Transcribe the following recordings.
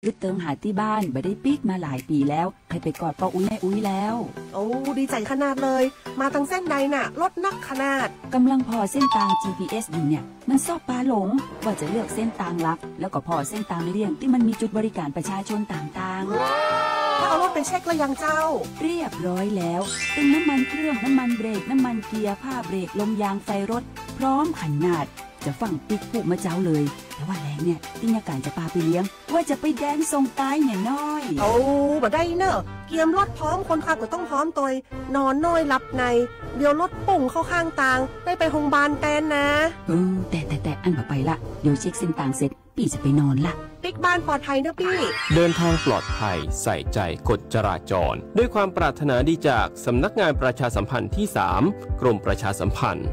ลึกเติงหาที่บ้าน บ่ได้ปิ๊กมาหลายปี๋แล้ว ใครไปกอดป้ออุ๊ยแม่อุ๊ยแล้ว โอ้ ดีใจ๋ขนาดเลย มาตังเส้นใดน่ะ รถนักขนาด กำลังผ่อเส้นตาง จีพีเอส อยู่เนี่ย มันชอบปาหลง ว่าจะเลือกเส้นตางลัด แล้วก็ผ่อเส้นตางเลี่ยงตี้มันมีจุดบริการประชาชนต่างๆ ถ้าเอารถไปเช็คแล้วยังเจ้า เรียบร้อยแล้ว ตึงน้ำมันเครื่อง น้ำมันเบรก น้ำมันเกียร์ ผ้าเบรก ลมยาง ไฟรถ พร้อมขนาด จะฟั่งปิ๊กพุมาเจ๊าเลย แต่ว่าแลงเนี่ย ตี้ยาก๋านจะปาไปเลี้ยง ว่าจะไปแดนส่งตายเนี่ยน้อย โอ้ บ่ได้เน่อ เกียมรถพร้อม คนขับก็ต้องพร้อมตวย นอนน้อยหลับใน เดี๋ยวรถปุ่งเข้าข้างตาง ได้ไปโฮงพยาบาลแตนนะ เออ แต่ แต่ แต่ อั้นบ่ไปละ เดี๋ยวเช็คเส้นตางเสร็จ ปี้จะไปนอนละ ปิ๊กบ้านปลอดภัยเน่อปี้ เดินทางปลอดภัย ใส่ใจกฎจราจร ด้วยความปรารถนาดีจากสำนักงานประชาสัมพันธ์ที่สาม กรมประชาสัมพันธ์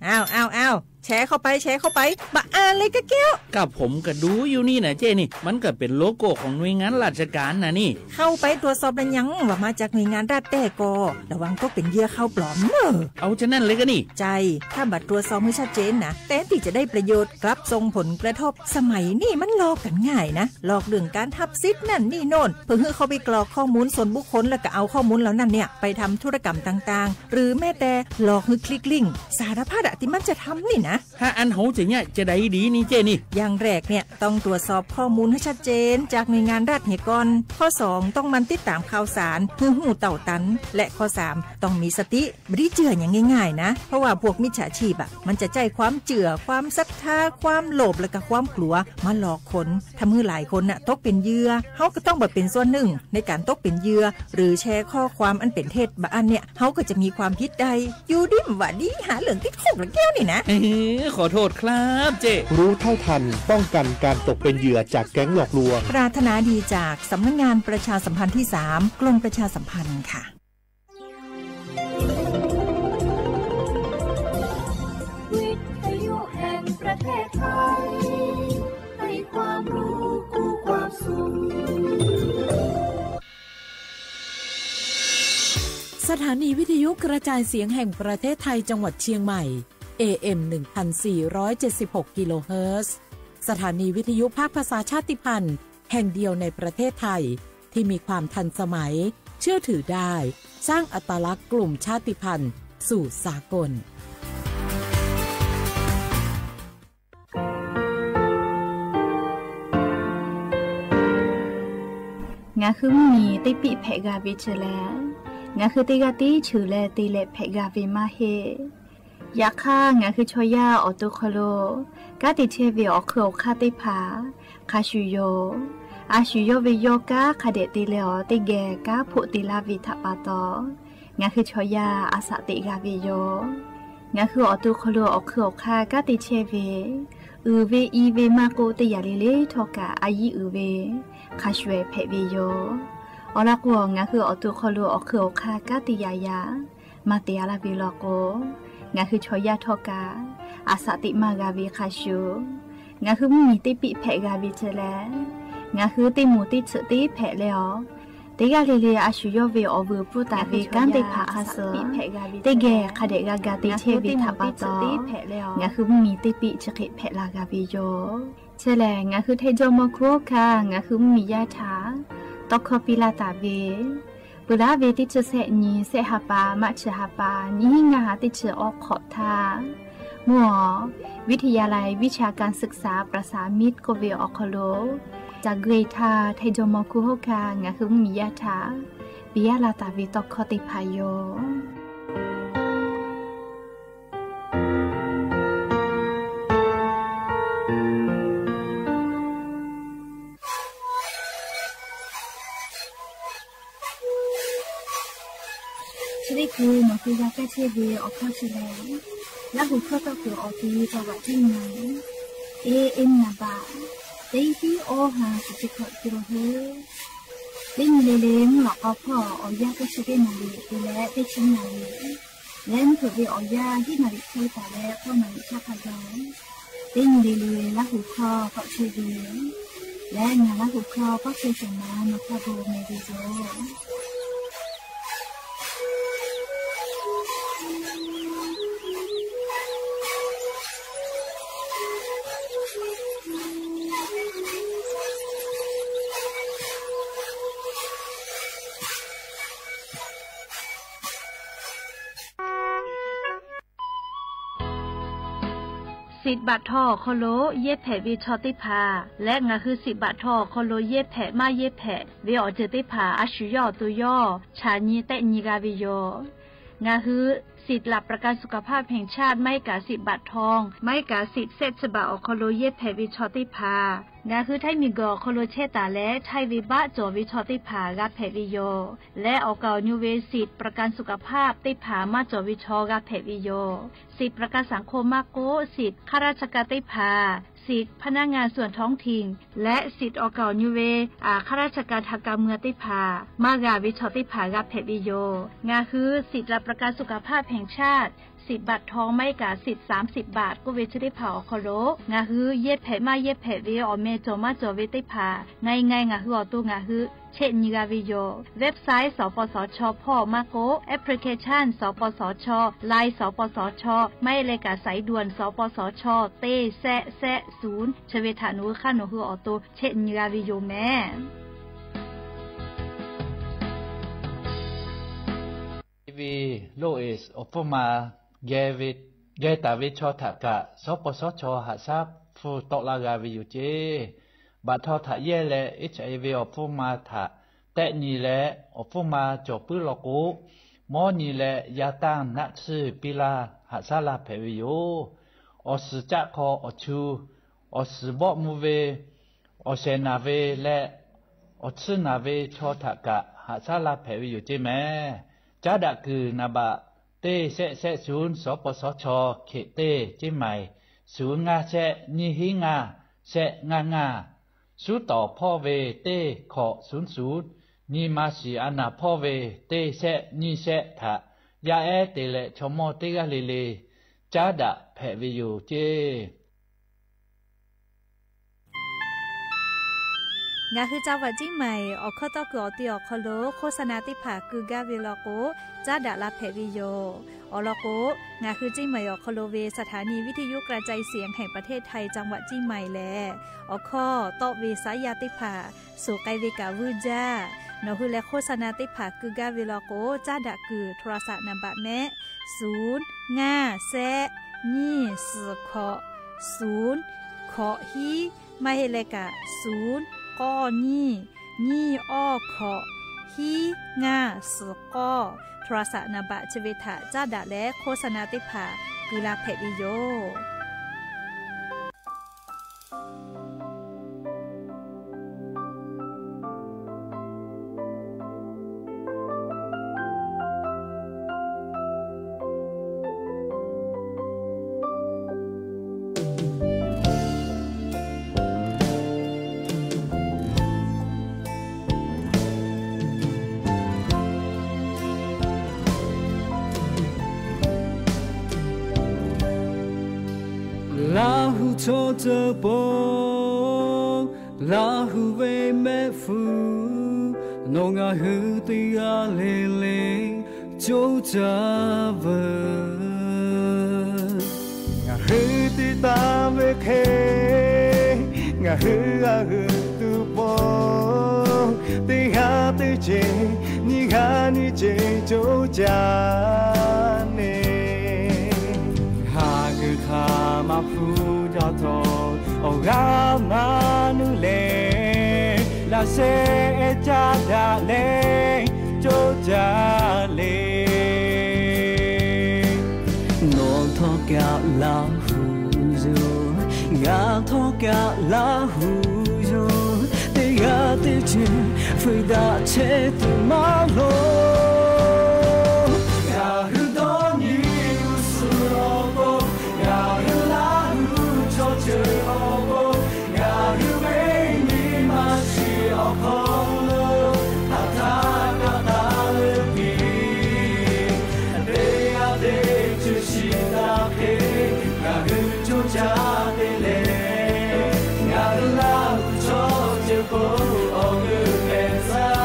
อ้าว อ้าว อ้าว แชร์เข้าไป แชร์เข้าไป บ่อ่านเลยกะแก้ว ก็ผมก็ดูอยู่นี่นะเจ้นี่ มันก็เป็นโลโก้ของหน่วยงานราชการนะนี่ เข้าไปตรวจสอบแล้วยัง ว่ามาจากหน่วยงานรัฐแต๊ก่อ ระวังตกเป็นเหยื่อข่าวปลอมเน่อ เอาฉะนั้นเลยก็นี่ ใจ้ ถ้าบ่ตรวจสอบหื้อชัดเจนนะ แทนตี้จะได้ประโยชน์ กลับส่งผลกระทบ สมัยนี้มันหลอกกันง่ายนะ หลอกเรื่องการทับสิทธิ์นั่นนี่โน่น เพื่อหื้อเข้าไปกรอกข้อมูลส่วนบุคคล แล้วก็เอาข้อมูลเหล่านั้นเนี่ย ไปทำธุรกรรมต่างๆ หรือแม้แต่หลอกหื้อคลิกลิงก์ สารพัดอะตี้มันจะทำนี่นะ ถ้าอั้นเฮาจะเยียะจะไดดีนี่เจ้นี่ อย่างแรกเนี่ย ต้องตรวจสอบข้อมูลให้ชัดเจนจากหน่วยงานรัฐเหียก่อน ข้อสอง ต้องหมั่นติดตามข่าวสาร หื้อฮู้เต้าตัน และข้อสาม ต้องมีสติ บ่ได้เจื้ออย่างง่ายๆ นะ เพราะว่าพวกมิจฉาชีพอะ มันจะใจ๊ความเจื้อ ความศรัทธา ความโลภ แล้วก็ความกลัว มาหลอกคน ทำหื้อหลายคนน่ะ ตกเป็นเหยื่อ เฮาก็ต้องบ่เป็นส่วนหนึ่ง ในการตกเป็นเหยื่อ หรือแชร์ข้อความอันเป็นเท็จ บ่อั้นเนี่ย เฮาก็จะมีความผิดได้ อยู่ดีบ่าดี หาเรื่องติดคุกละแก้วนี่นะ เอ้อ ขอโทษครับเจ้ รู้เท่าทัน ป้องกันการตกเป็นเหยื่อจากแก๊งหลอกลวง ปรารถนาดีจากสำนักงานประชาสัมพันธ์ที่สาม กรมประชาสัมพันธ์ค่ะ วิทยุแห่งประเทศไทย ให้ความรู้คู่ความสุข สถานีวิทยุกระจายเสียงแห่งประเทศไทยจังหวัดเชียงใหม่ เอเอ็ม หนึ่งพันสี่ร้อยเจ็ดสิบหก กิโลเฮิรตซ์ สถานีวิทยุภาคภาษาชาติพันธุ์แห่งเดียวในประเทศไทย ที่มีความทันสมัย เชื่อถือได้ สร้างอัตลักษณ์กลุ่มชาติพันธุ์สู่สากล Ngaˬ hui mvuhˇmiˬ teˇ piˆ hpehꞈ g'a ve chi lehˬ, ngaˬ hui teˇ g'aˇ tiˉ cheuˬ leh te leh hpehꞈ g'a ve maˇ heˆ. Yaꞈ hk'aˇ, ngaˬ hui chaw yaˇ awˬ to hk'aw lo kanˉ te chehˇ ve awˬ hk'eun awˬ hk'aˇ teˇ hpaˍ hk'a shuˍ yoˬ. A shu yawˇ ve yawˇ kanˉ hk'a dehꞈ te leh awˬ teˇ geh kanˉ hpoˆ te laˇ ve htaꞈ pa taw, ngaˬ hui chaw yaˇ a shaꞈ teꞈ g'a ve yoˬ. Ngaˬ hui awˬ to hk'aw lo awˬ hk'eun awˬ hk'aˇ kanˉ te chehˇ ve, uiˍ ve i ve maˇ k'oˆ, teˇ yanˇ le le htawˇ kaꞈ a yiˇ uiˍ ve hk'a shuˍ ehˍ hpehꞈ ve yoˬ. Awˬ lawn k'o, ngaˬ hui awˬ to hk'aw lo awˬ hk'eun awˬ hk'aˇ kanˉ te yaꞈ yaꞈ maˇ te a laˇ ve law k'o, ngaˬ hui chaw yaˇ htawˇ kaꞈ a shaꞈ teꞈ maˇ g'a ve hk'a shuˍ, ngaˬ hui mvuhˇmiˬ teˇ piˆ hpehꞈ g'a ve chi lehˬ, ngaˬ hui teˇ moˍ teˇ tsuhꞈ teˇ hpehꞈ leh awˬ, teˇ g'aˇ le le a shu yawˇ ve awˬ vuiˬ pfuhˇ taˍ ve kanˉ teˇ hpaˍ hk'a suh teˇ geh hk'a dehꞈ g'a ga te chehˇ ve htaꞈ pa taw, ngaˬ hui mvuhˇmiˬ teˇ piˆ chi hk'e hpehꞈ la g'a ve yoˬ. Chi lehˬ, ngaˬ hui Htaiˇ jawˇmawˇ hkuˇ hawˉ hkanˇ ngaˬ hui mvuhˇmiˬ yaˇ htaꞈ tawˇ hkawˇ piˇ laˇ taˍ ve, peuˬ laˉ ve teˇ chi sehˆ nyi, sehˆ ha pa, March ha pa, nyiˇ hinˉ ngaˇ ha teˇ chi awˉ hk'awꞈ htaˇ, mvuhˇ awˬ วิทยาลัยวิชาการศึกษาประสานมิตร k'oˆ ve awˬ hk'aw lo, ca gui htaˇ Htaiˇ jawˇmawˇ hkuˇ hawˉ hkanˇ ngaˬ hui mvuhˇmiˬ yaˇ htaꞈ piˇ laˇ taˍ ve tawˇ hkawˇ teˇ hpaˍ yoˬ. Chi teˇ hkui nawˬ hui g'a kaˇ chehˇ ve awˬ hkawˇ chi lehˬ, Laˇ huˍ hkawˇ tawˇ kuiˬ awˬ ti caw vaꞈ teˇ nyi, A M naˍ baꞈ teˇ tiˉ awˇ ha chi teˇ hkawꞈ te lo he. Teˇ nyi le le mvuhˇ lawꞈ k'aw hpawˇ awˬ yanˇ teˇ chi teˇ naˍ riˍ te leh teˇ chi naˍ riˍ leh mvuhˇ hpeuꞈ ve awˬ yanˇ hiˉ naˍ riˍ hk'e taˍ leh k'awˇ naˍ riˍ htaˇ hk'a gaˬ, teˇ nyi le le Laˇ huˍ hkawˇ k'awꞈ chehˇ ve leh ngaˬ Laˇ huˍ hkawˇ k'awꞈ chehˇ shawˍ ma nawˬ hk'a gaˬ meh ve yoˬ. Siꞈ baꞈ htaw awˬ hk'aw lo yehˇ hpehꞈ ve chaw teˇ hpaˍ leh, ngaˬ hui siꞈ baꞈ htaw awˬ hk'aw lo yehˇ hpehꞈ maˇ yehˇ hpehꞈ ve awˬ ceuˬ teˇ hpaˍ a shu yawˇ awˬ to yawˇ chaꞈ nyi tehˆ nyi g'a ve yoˬ. Ngaˬ hui สิทธิ์หลักประกันสุขภาพแห่งชาติ maˇ heˆ kaꞈ siꞈ baꞈ htaw, maˇ heˆ kaꞈ siꞈ shehˆ chi baꞈ awˬ hk'aw lo yehˇ hpehꞈ ve chaw teˇ hpaˍ, ngaˬ hui Htaiˇ miˬguiˬ awˬ hk'aw lo chehˇ taˍ leh Htaiˇ ve baˆ cawˬ ve chaw teˇ hpaˍ g'a hpehꞈ ve yoˬ. Leh awˬ kaˍ awˬ nu ve siꞈ ประกันสุขภาพ teˇ hpaˍ maˇ cawˬ ve chaw g'a hpehꞈ ve yoˬ. Siꞈ ประกันสังคม maˇ k'oˆ, siꞈ ข้าราชการ teˇ hpaˍ, siꞈ พนักงานส่วนท้องถิ่น leh siꞈ awˬ kaˍ awˬ nu ve ข้าราชการทางการเมือง teˇ hpaˍ maˇ g'a ve chaw teˇ hpaˍ g'a hpehꞈ ve yoˬ. Ngaˬ hui siꞈ หลักประกันสุขภาพแห่งชาติ siꞈ baꞈ htaw maˇ heˆ kaꞈ siꞈ สามสิบบาท k'oˆ ve chi teˇ hpaˍ awˬ hk'aw lo ngaˬ hui yehˇ hpehꞈ maˇ yehˇ hpehꞈ ve awˬ meh cawˬ maˇ cawˬ ve teˇ hpaˍ ngaˬ nyi ngaˬ hui awˬ to ngaˬ hui chehˆ nyi g'a ve yoˬ. Website สปสช hpawˇ maˇ k'oˆ, application สปสช, Line สปสช, maˇ heˆ leh kaꞈ สายด่วน สปสช teˇ shehˆ shehˆ ศูนย์ chi ve htaꞈ nawˬ hui hk'aˇ nawˬ hui awˬ to chehˆ nyi g'a ve yoˬ mehˍ. Ve loˇ e awˬ hpfuhˇ ma geh taˍ ve chaw htaꞈ kaꞈ สปสช haꞈ shaˉ hpfuhˇ tawˆ laˇ g'a ve yoˬ ceˇ. Baꞈ htaw htaꞈ yehˇ leh HIV awˬ hpfuhˇ ma htaꞈ tehˆ nyi leh awˬ hpfuhˇ ma cawˬ puiˉ law k'o, mawˇ nyi leh yaˇ tanˇ naˆ tsuhˇ piˇ laˇ haꞈ shaˉ laˇ hpehꞈ ve yoˬ. Awˬ suhˍ caˆ hk'aw awˬ chu, awˬ suhˍ bawˆ mvuh ve, awˬ shehˍ naˬ ve leh awˬ tsuhˇ naˬ ve chaw htaꞈ kaꞈ haꞈ shaˉ laˇ hpehꞈ ve yoˬ ceˇ mehˍ. Caˉ daꞈ kuiˬ หนึ่ง shehˆ shehˆ ศูนย์ สปสช เขต teˇ เชียงใหม่ ศูนย์ ngaˇ shehˆ nyiˇ hiˉ ngaˇ shehˆ ngaˇ ngaˇ. Suˉ tawˍ hpawˇ ve teˇ hkawꞈ ศูนย์ ศูนย์, nyi ma shiˍ a naˍ hpawˇ ve teˇ shehˆ nyiˇ shehˆ htaꞈ yaˇ ehˉ te leh chaw mawˇ teˇ g'aˇ le le caˉ daꞈ hpehꞈ ve yoˬ ceˇ. Ngaˬ hui จังหวัดเชียงใหม่ awˬ hkawˇ tawˇ kuiˬ awˬ ti awˬ hk'aw lo โฆษณา teˇ hpaˍ keu gaˇ ve law k'o, caˉ daꞈ la hpehꞈ ve yoˬ. Awˬ lawn k'o, ngaˬ hui เชียงใหม่ awˬ hk'aw lo ve สถานีวิทยุกระจายเสียงแห่งประเทศไทย จังหวัดเชียงใหม่ lehˬ, awˬ hkawˇ tawˆ ve saˉ yaˇ teˇ hpaˍ suhˍ k'ai ve kaꞈ vuiˇ jaˇ. Nawˬ hui leh โฆษณา teˇ hpaˍ keu gaˇ ve law k'o, caˉ daꞈ kuiˬ โทรศัพท์ nyiˇ shehˆ nyiˇ suhˍ hkawꞈ suhˍ hkawꞈ hiˉ, maˇ heˆ leh kaꞈ suhˍ k'awˇ nyiˇ nyiˇ awˇ hkawꞈ hiˉ ngaˇ suhˍ k'awˇ โทรศัพท์ nyiˇ shehˆ chi ve htaꞈ caˉ daꞈ leh โฆษณา teˇ hpaˍ keu la hpehꞈ ve yoˬ. Laˇ hu chaw ceuˬ pon, Laˇ hu ve mehˆ hpfuhˇ, nawˬ ngaˬ hui teˇ g'aˇ le le coˇ caˇ veuˬ. Ngaˬ hui te taˍ ve hk'e, ngaˬ hui g'a hui tuˬ pon, teˇ g'aˇ teˇ ceuˬ nyiˇ g'aˇ nyiˇ ceuˬ coˇ caˇ neˇ. Haꞈ kuiˬ htaꞈ maˇ hpu jaˇ htawˇ, awˬ g'aˇ maˇ nuˇ leh, laꞈ sheh caˇ daꞈ leh coˇ caˇ le. Nawˬ htawˇ kaꞈ Laˇ hu yoˬ, ngaˬ htawˇ kaꞈ Laˇ hu yoˬ. Teˇ g'aˇ teˇ ceuˬ fuiˍ daꞈ chehˇ tuˬ maˇ loˬ. Ngaˬ hui dawˇ nyi g'uˇ suhˍ awˬ pon, ngaˬ hui Laˇ hu chaw ceuˬ awˬ pon, ngaˬ hui ve nyi ma shiˍ awˬ hk'aw lo, htaꞈ htaˇ kaꞈ taˍ leuˉ piˇ. Teˇ g'aˇ teˇ ceuˬ shiˍ daꞈ hk'e, ngaˬ hui coˇ caˇ te leh, ngaˬ hui Laˇ hu chaw ceuˬ pon awˬ g'euˆ hpehꞈ taˍ.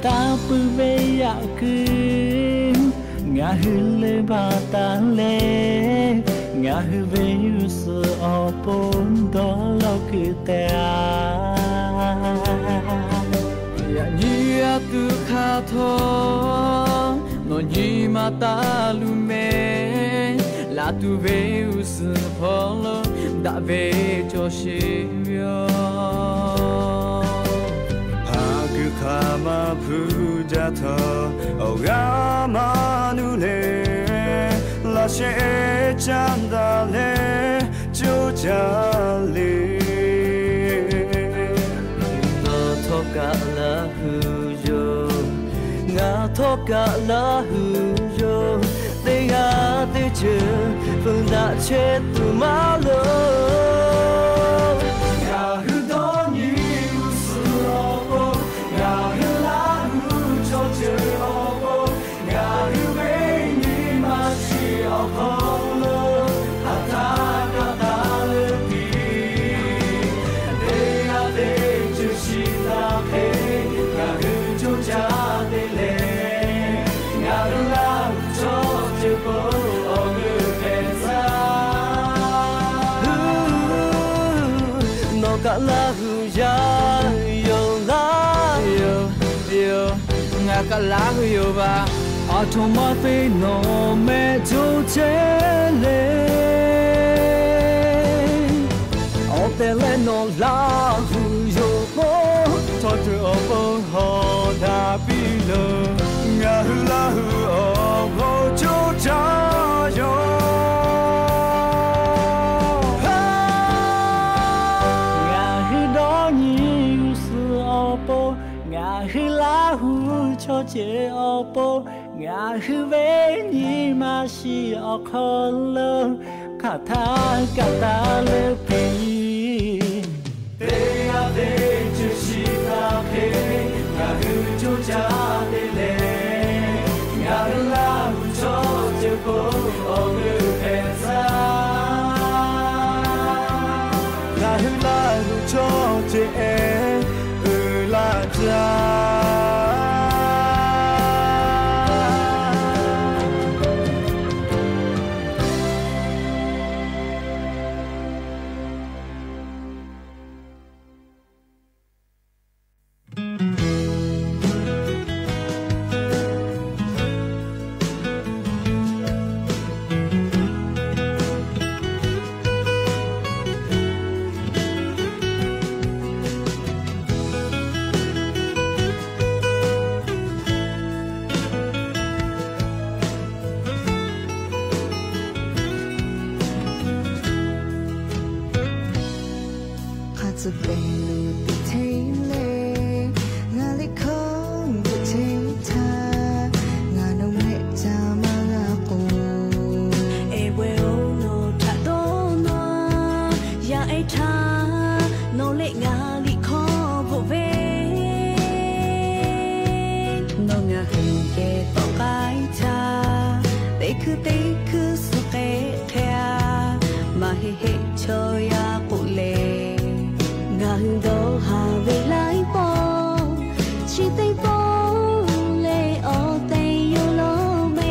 Taˇ puiˉ ve yaꞈ kuiˬ ngaˬ hui leuˉ baˬ taˍ leh, ngaˬ hui ve g'uˇ suhˍ awˬ pon dawˇ law kuiˬ tehꞈ a. Yaꞈ nyi a tuˬ hk'aˬ htawˇ nawˬ nyi ma taˇ luˬ mehˍ. Laˬ tuˬ ve g'uˇ suhˍ hpawˇ lo daꞈ ve cawˬ sheˍ ve yoˬ. Haˍ kuiˬ hk'aˬ ma hpu jaˇ htawˇ, awˬ g'aˇ maˇ nuˇ leh, laꞈ sheh caˇ daꞈ leh coˇ caˇ le. Ngaˬ htawˇ kaꞈ Laˇ huˍ yoˬ. Ngaˬ htawˇ kaꞈ Laˇ huˍ yoˬ. Teˇ g'aˇ teˇ ceuˬ feu daꞈ chehˇ tuˬ maˇ loˍ. Ngaˬ hui dawˇ nyi g'uˇ suhˍ awˬ pon, ngaˬ hui Laˇ huˍ chaw ceuˬ awˬ pon, ngaˬ hui ve nyi ma shiˍ awˬ hk'aw lo hk'aˬ htaˇ kaꞈ taˍ leuˉ piˇ. Teˇ g'aˇ teˇ ceuˬ shiˍ taˍ hk'e, ngaˬ hui coˇ caˇ te leh, ngaˬ hui Laˇ huˍ chaw ceuˬ k'o awˬ g'euˆ hpehꞈ tcuh. Nawˬ kaꞈ Laˇ huˍ yaˇ yoˬ laˇ yoˬ. Ngaˬ kaꞈ Laˇ huˍ yoˬ vaˬ. Aˬ htoꞈ ma te nawˬ mehˆ coˇ chehˇ le. Awˬ tehˬ leh nawˬ Laˇ huˍ yoˬ k'o, chaw ceuˬ awˬ pon hawˍ daꞈ piˇ loˬ. Ngaˬ hui Laˇ huˍ awˬ g'awˇ coˇ caˇ yoˬ. Ngaˬ hui dawˇ nyi g'uˇ suhˍ awˬ pon, ngaˬ hui Laˇ huˍ chaw ceuˬ awˬ pon, ngaˬ hui ve nyi ma shiˍ awˬ hk'aw lo hk'aˬ htaˇ kaꞈ taˍ leuˉ piˇ. Teˇ g'aˇ teˇ ceuˬ shiˍ taˍ hk'e, ngaˬ hui coˇ caˇ te leh, ngaˬ hui Laˇ huˍ chaw ceuˬ k'o awˬ g'euˆ hpehꞈ tcuh. Ngaˬ hui Laˇ huˍ chaw ceuˬ ehˉ uiˍ laˇ caˇ. Hk'a tcuh pehˍ lo teꞈ chehˇ leh, ngaˬ liꞈ hkawˇ bvuhꞈ chehˇ htaˇ, ngaˬ nawˬ mehˆ caˇ maˇ g'a k'o, eˬ bawehˇ-oˬ, nawˬ htaꞈ dawˇ nawˇ-a. Yaˇ ehˉ htaˇ, nawˬ leh ngaˬ liꞈ hkawˇ bvuhꞈ ve, nawˬ ngaˬ hui geh tawˆ k'ai htaˇ, teˇ hkui teˇ hkui suh k'ehˆ hk'e-a, maˇ heˆ heˆ chaw yaˇ k'oˆ le. Ngaˬ hui dawˇ haˍ ve laiˉ pawˆ, chi teˇ pawˆ lehˬ awˬ tehˬ yoˬ law mehˍ.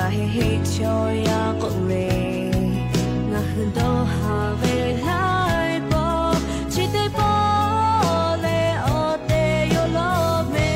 Heˇ heˆ chaw yaˇ k'oˆ ve, ngaˬ hui dawˇ haˍ ve laiˉ pawˆ chi teˇ pawˆ lehˬ awˬ tehˬ yoˬ law mehˍ.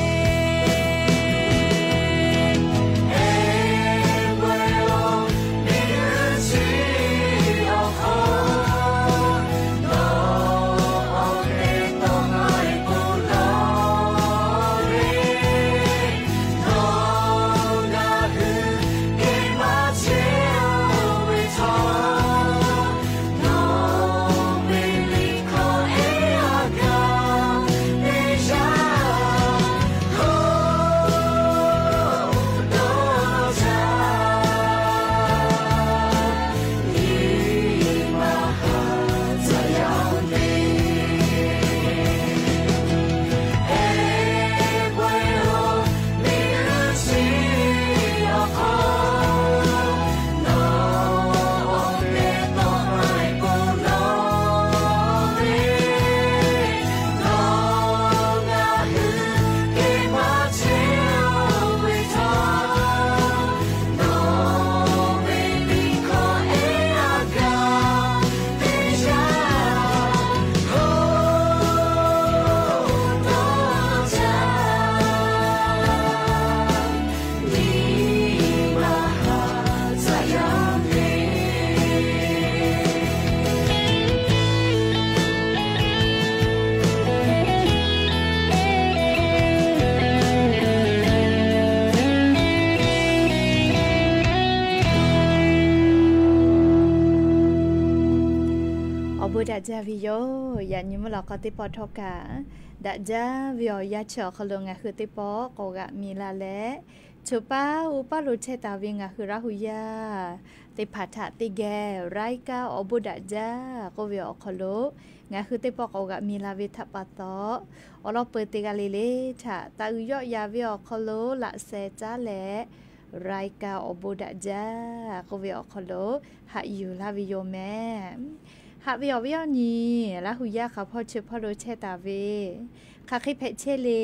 Awˬ bon daꞈ jaˇ ve yoˬ. Yaꞈ nyi mvuhˇ lawꞈ k'aw teˇ pawˆ htawˇ kaꞈ, daꞈ jaˇ ve awˬ yanˇ chi awˬ hk'aw lo ngaˬ hui teˇ pawˆ k'awꞈ g'aꞈ mi la leh, choˬ paˇ uˉ paˇ lo chehˇ taˍ ve ngaˬ hui Laˇ hu yaˇ teˇ hpaˍ htaꞈ teˇ geh รายการ awˬ bon daꞈ jaˇ k'oˆ ve awˬ hk'aw lo ngaˬ hui teˇ pawˆ k'awꞈ g'aꞈ mi la ve htaꞈ pa taw, awˬ lawn peuˬ teˇ g'aˇ le le htaꞈ taˍ uiˍ yawˆ yan ve awˬ hk'aw lo laꞈ sheh caˉ leh, รายการ awˬ bon daꞈ jaˇ k'oˆ ve awˬ hk'aw lo haꞈ yuˬ laˇ ve yoˬ mehˍ. Haꞈ ve awˬ viˉ awˬ nyi, Laˇ hu yaˇ hk'aˬ hpawˇ chi hpawˇ lo chehˇ taˍ ve, hk'aˬ hk'e hpehꞈ chehˇ le,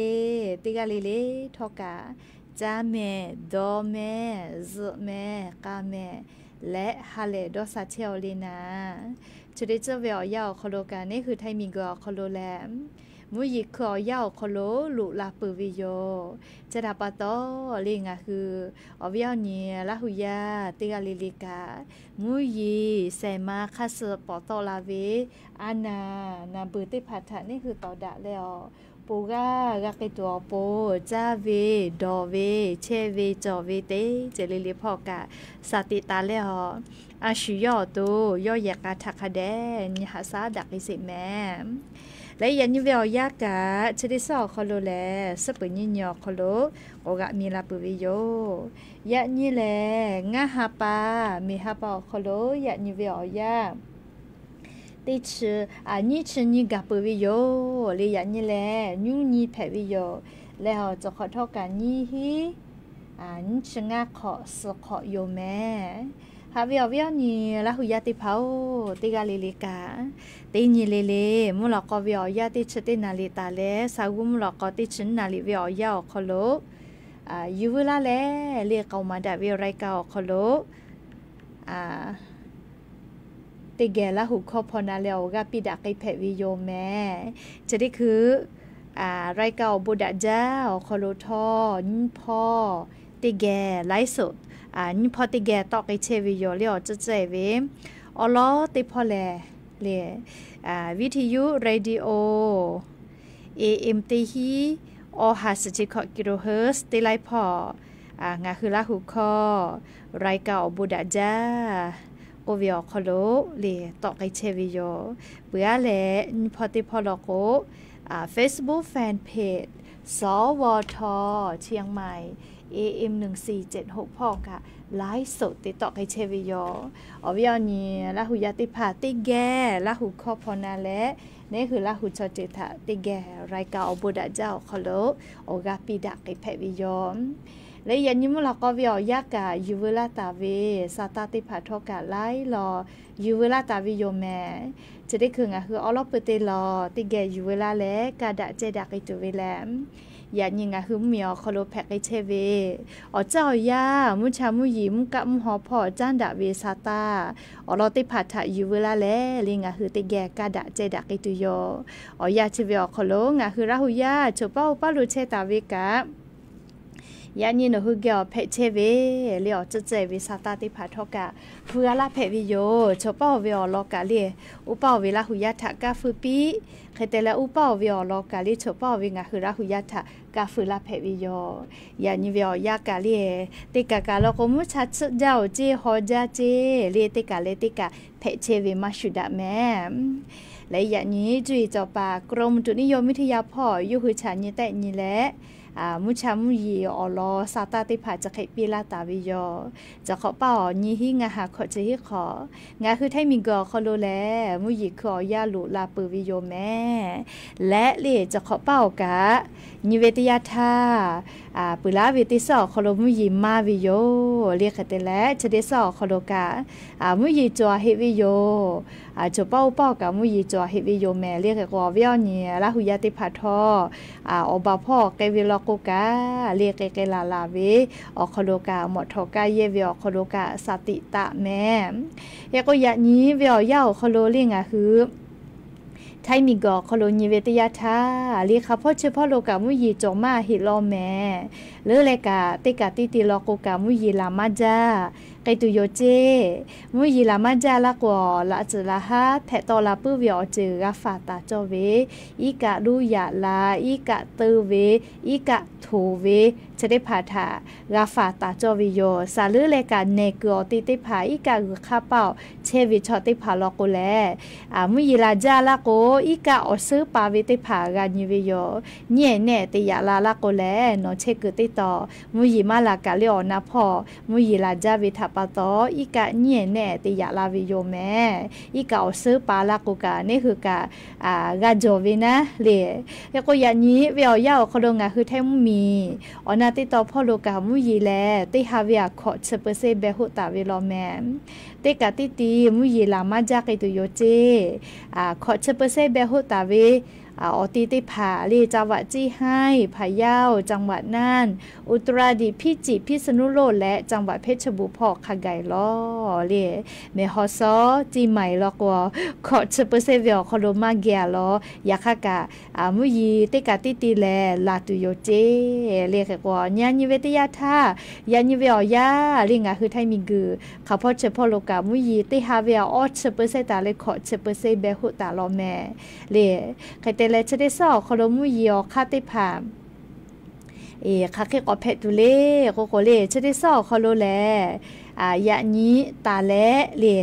teˇ g'aˇ le le htawˇ kaꞈ, caˇ mehˍ, dawˇ mehˍ, zuhꞈ mehˍ, k'a mehˍ leh ha lehˬ dawˇ sha chehˇ-aw le naˍ. Chi teˇ ceuˬ ve awˬ yanˇ awˬ hk'aw lo kaꞈ, neˇ hui Htaiˇ miˬguiˬ awˬ hk'aw lo lehˬ, mvuhˇ yeˬ hkui awˬ yanˇ awˬ hk'aw lo loꞈ la peuˬ ve yoˬ. Chi htaꞈ pa taw le ngaˬ hui awˬ viˉ awˬ nyi Laˇ hu yaˇ teˇ g'aˇ le le kaꞈ, mvuhˇ yeˬ shehˍ ma hk'aˇ suh pawˍ tawˆ la ve a naˍ naˍ beuˬ teˇ hpaˍ htaꞈ neˇ hui tawˍ daꞈ leh awˬ, poˬ g'aˇ g'a k'ai tuˬ awˬ pon caˇ ve, dawˬ ve, chehˇ ve, cawˬ ve teˇ ceuˬ le le hpawˇ kaꞈ, shaˍ tiꞈ taˍ leh awˬ, a shu yawˇ awˬ to yawˇ yehˬ k'a htaꞈ hk'a dehꞈ nyi haꞈ shaˉ daꞈ k'ai sheˍ mehˍ. Leh yaꞈ nyi ve awˬ yanˇ kaꞈ, chi teˇ suhˉ awˬ hk'aw lo lehˬ, suhˉ peuˬ nyiˇ nyi awˬ hk'aw lo k'awꞈ g'aꞈ mi la peuˬ ve yoˬ. Yaꞈ nyi lehˬ, ngaˇ ha pa, miˬ ha pa awˬ hk'aw lo yaꞈ nyi ve awˬ yanˇ teˇ chi, nyiˇ chi nyi gaˬ peuˬ ve yoˬ. Le yaꞈ nyi lehˬ, nyuˇ nyi hpehꞈ ve yoˬ. Leh awˬ cawˬ hk'awꞈ htawˇ kaꞈ nyiˇ hinˉ nyiˇ chi ngaˇ hk'awꞈ suhˍ hk'awꞈ yoˬ mehˍ. Haꞈ ve awˬ viˉ awˬ nyi Laˇ hu yaˇ teˇ hpaˍ-oˬ, teˇ g'aˇ le le kaꞈ, teˇ nyi le le mvuhˇ lawꞈ k'aw ve awˬ yanˇ teˇ chi teˇ naˍ liꞈ taˍ leh, sa g'uˇ mvuhˇ lawꞈ k'aw teˇ chi naˍ liꞈ ve awˬ yanˇ awˬ hk'aw lo yuˬ veu laˇ leh, le k'aoˍ maˍ daꞈ ve รายการ awˬ hk'aw lo teˇ geh Laˇ hu hkawˇ hpaw na leh awˬ g'aˇ piˇ daꞈ k'ai hpehꞈ ve yoˬ mehˍ. Chi teˇ hkui รายการ awˬ bon daꞈ jaˇ awˬ hk'aw lo htawˇ nyiˇ hpawˇ teˇ geh ไลฟ์สด, nyiˇ hpawˇ teˇ geh tawˆ k'ai chehˇ ve yoˬ. Le awˬ ceuˬ ceuˬ-e ve awˬ lawn teˇ hpawˇ lehˬ, le วิทยุ radio AM teˇ hinˉ awˬ ha suhˍ chi hkawꞈ kilohertz teˇ laiˉ hpawˇ ngaˬ hui Laˇ hu hkawˇ รายการ awˬ bon daꞈ jaˇ k'oˆ ve awˬ hk'aw lo le tawˆ k'ai chehˇ ve yoˬ. Peuˬ aˉ leh nyiˇ hpawˇ teˇ hpawˇ law k'o, Facebook fan page สวท เชียงใหม่ AM หนึ่งสี่เจ็ดหก hpawˇ kaꞈ ไลฟ์สด te tawˆ k'ai chehˇ ve yoˬ. Awˬ viˉ awˬ nyi Laˇ hu yaˇ teˇ hpaˍ teˇ geh Laˇ hu hkawˇ hpaw na leh, neˇ hui Laˇ hu chaw ceuˬ htaꞈ teˇ geh รายการ awˬ bon daꞈ jaˇ awˬ hk'aw lo awˬ g'aˇ piˇ daꞈ k'ai hpehꞈ ve yoˬ. Leh yaꞈ nyi mvuhˇ lawꞈ k'aw ve awˬ yanˇ kaꞈ yuˬ veu laˇ taˍ ve, sa taˇ teˇ hpaˍ htawˇ kaꞈ laiˉ law yuˬ veu laˇ taˍ ve yoˬ mehˍ. Chi teˇ hkui ngaˬ hui awˬ lawn peuˬ te lawˬ teˇ geh yuˬ veu laˇ leh, kaˇ daꞈ cehˇ daꞈ k'ai tuˬ ve lehˬ, Yaꞈ nyi ngaˬ hui mvuhˇmiˬ awˬ hk'aw lo hpehꞈ k'ai chehˇ ve awˬ caˉ awˬ yanˇ, mvuhˇ cha mvuhˇ yeˬ mvuhˇ kaˆ mvuhˇ haw hpawˇ caˉ daꞈ ve sa taˇ awˬ lawn teˇ hpaˍ htaꞈ yuˬ veu laˇ leh, le ngaˬ hui teˇ geh kaˇ daꞈ ceh daꞈ k'ai tuˬ yoˬ. Awˬ yanˇ chi ve awˬ hk'aw lo ngaˬ hui Laˇ hu yaˇ choˬ paˉ oˇ paˉ lo chehˇ taˍ ve kaꞈ, yaꞈ nyi nawˬ hui geh awˬ hpehꞈ chehˇ ve le awˬ ceuˬ ceh ve sa taˇ teˇ hpaˍ htawˇ kaꞈ hpu g'a laˇ hpehꞈ ve yoˬ. Choˬ paˉ oˇ ve awˬ lawn kaꞈ le, oˇ paˉ oˇ ve Laˇ hu yaˇ htaꞈ kaˇ feu piˇ. Hk'e te leh oˇ paˉ oˇ ve awˬ lawn kaꞈ le, choˬ paˉ oˇ ve ngaˬ hui Laˇ hu yaˇ htaꞈ kaˇ feu laˇ hpehꞈ ve yoˬ. Yaꞈ nyi ve awˬ yanˇ kaꞈ le, teˇ kaꞈ kaꞈ law k'o mvuhˇ cha tsuhˆ jaˇ oˬ ceˇ haw jaˇ ceˇ le, teˇ kaꞈ leh teˇ kaꞈ hpehꞈ chehˇ ve maˇ shuˍ daꞈ mehˍ. Leh yaꞈ nyi cuˇ yiˍ cawˬ paˍ กรมอุตุนิยมวิทยา hpawˇ yawˇ hui chaꞈ nyi tehˆ nyi leh, mvuhˇ cha mvuhˇ yeˬ awˬ lawn sa taˇ teˇ hpaˍ chi hk'e piˇ laˇ taˍ ve yoˬ. Chi hk'awꞈ paˇ awˬ nyi hiˉ ngaˇ ha hkawꞈ chi hiˉ hk'awꞈ, ngaˬ hui Htaiˇ miˬguiˬ awˬ hk'aw lo lehˬ mvuhˇ yeˬ hkui awˬ yanˇ loꞈ la peuˬ ve yoˬ mehˍ. Leh le chi hk'awꞈ paˇ awˬ kaꞈ nyi ve teˇ yanˇ htaˇ, peuˬ laˇ ve teˇ suhˉ awˬ hk'aw lo mvuhˇ yeˬ maˇ ve yoˬ le. Hk'e te leh chi teˇ suhˉ awˬ hk'aw lo kaꞈ mvuhˇ yeˬ cawˬ heꞈ ve yoˬ. Choˬ paˇ oˇ paˇ awˬ kaꞈ mvuhˇ yeˬ cawˬ heꞈ ve yoˬ mehˍ. Le hk'e k'o awˬ viˉ awˬ nyi Laˇ hu yaˇ teˇ hpaˍ htawˇ, awˬ baˬ hpawˇ k'ai ve law k'o kaꞈ le k'ai k'ai laˬ laˬ ve awˬ hk'aw lo kaꞈ mawꞈ htawꞈ kaˇ yehˇ ve awˬ hk'aw lo kaꞈ shaˍ tiꞈ taˍ mehˍ. Hk'e k'o yaꞈ nyi ve awˬ yanˇ awˬ hk'aw lo le ngaˬ hui Htaiˇ miˬguiˬ awˬ hk'aw lo nyi ve teˇ yanˇ htaˇ, le hk'aˬ hpawˇ chi hpawˇ lo kaꞈ mvuhˇ yeˬ cawˬ maˇ heˆ law mehˍ. Leuˉ leh kaꞈ teˇ kaꞈ teˇ te law k'o kaꞈ mvuhˇ yeˬ laˬ maˇ jaˇ k'ai tuˬ yoˬ ceˇ. Mvuhˇ yeˬ laˬ maˇ jaˇ laˇ k'o, laꞈ tcuhˍ laˬ haˉ hpehꞈ taw la puiˉ ve awˬ ceuˬ g'a faˍ taˍ cawˇ ve, iˉ kaˆ luˇ yaꞈ la, iˉ kaˆ teu ve, iˉ kaˆ htoˍ ve, chi teˇ hpaˍ htaꞈ g'a faˍ taˍ cawˇ ve yoˬ. Saˍ leuˉ leh kaꞈ nehˬ kuiˬ awˬ te teˇ hpaˍ iˉ kaˆ g'uiˬ hk'aˇ paˇ awˬ chehˇ ve chaw teˇ hpaˍ law k'o lehˬ, mvuhˇ yeˬ laˬ jaˇ laˇ k'o, iˉ kaˆ awˬ suhˉ pa ve teˇ hpaˍ g'a nyi ve yoˬ. Nyiˉ ehˍ nehˆ te yaꞈ la laˇ k'o lehˬ, nawˬ chehˇ kuiˬ teˇ taw mvuhˇ yeˬ maˇ laˬ kaꞈ le awˬ na hpawˇ mvuhˇ yeˬ laˬ jaˇ ve htaꞈ pa taw, iˉ kaˆ nyiˉ ehˍ nehˆ te yaꞈ la ve yoˬ mehˍ. Iˉ kaˆ awˬ suhˉ pa laˇ k'o kaꞈ neˇ hui kaꞈ g'a jawˬ ve naˉ le. Hk'e k'o yaꞈ nyi ve awˬ yanˇ awˬ hk'aw lo ngaˬ hui Htaiˇ mvuhˇmiˬ awˬ na teˇ taw hpawˇ lo kaꞈ mvuhˇ yeˬ lehˬ teˇ ha ve aꞈ hkawꞈ chi peuˬ sehˉ beh hoˆ taˍ ve law mehˍ. Teˇ kaꞈ teˇ te mvuhˇ yeˬ laˬ maˇ jaˇ k'ai tuˬ yoˬ ceˇ. Hkawꞈ chi peuˬ sehˉ beh hoˆ taˍ ve awˬ te teˇ hpaˍ le จังหวัดเชียงราย พะเยา จังหวัดน่าน อุตรดิตถ์ พิจิตร พิษณุโลก leh จังหวัดเพชรบูรณ์ hpawˇ hk'a gaˬ law le. Mehˬ haw shaw ceˇ maiˬ law k'o, hkawꞈ chi peuˬ sehˉ ve awˬ hk'aw lo maˇ geh a law. Yaꞈ hk'aˇ kaꞈ mvuhˇ yeˬ teˇ kaꞈ teˇ te lehˬ laˬ tuˬ yoˬ ceˇ le. Hk'e k'o nyi nyi ve teˇ yanˇ htaˇ, yaꞈ nyi ve awˬ yanˇ le ngaˬ hui Htaiˇ miˬguiˬ hk'aˬ hpawˇ chi hpawˇ lo kaꞈ mvuhˇ yeˬ teˇ ha ve aꞈ awˇ chi peuˬ sehˉ taˍ leh hkawꞈ chi peuˬ sehˉ beh hoˆ taˍ law mehˍ le. Hk'e te leh chi teˇ suhˉ awˬ hk'aw lo mvuhˇ yeˬ awˬ hk'aˇ teˇ hpaˍ hk'aˬ hk'e k'awꞈ hpehꞈ tuˬ le k'o k'o le, chi teˇ suhˉ awˬ hk'aw lo lehˬ, yaꞈ nyi taˍ leh le,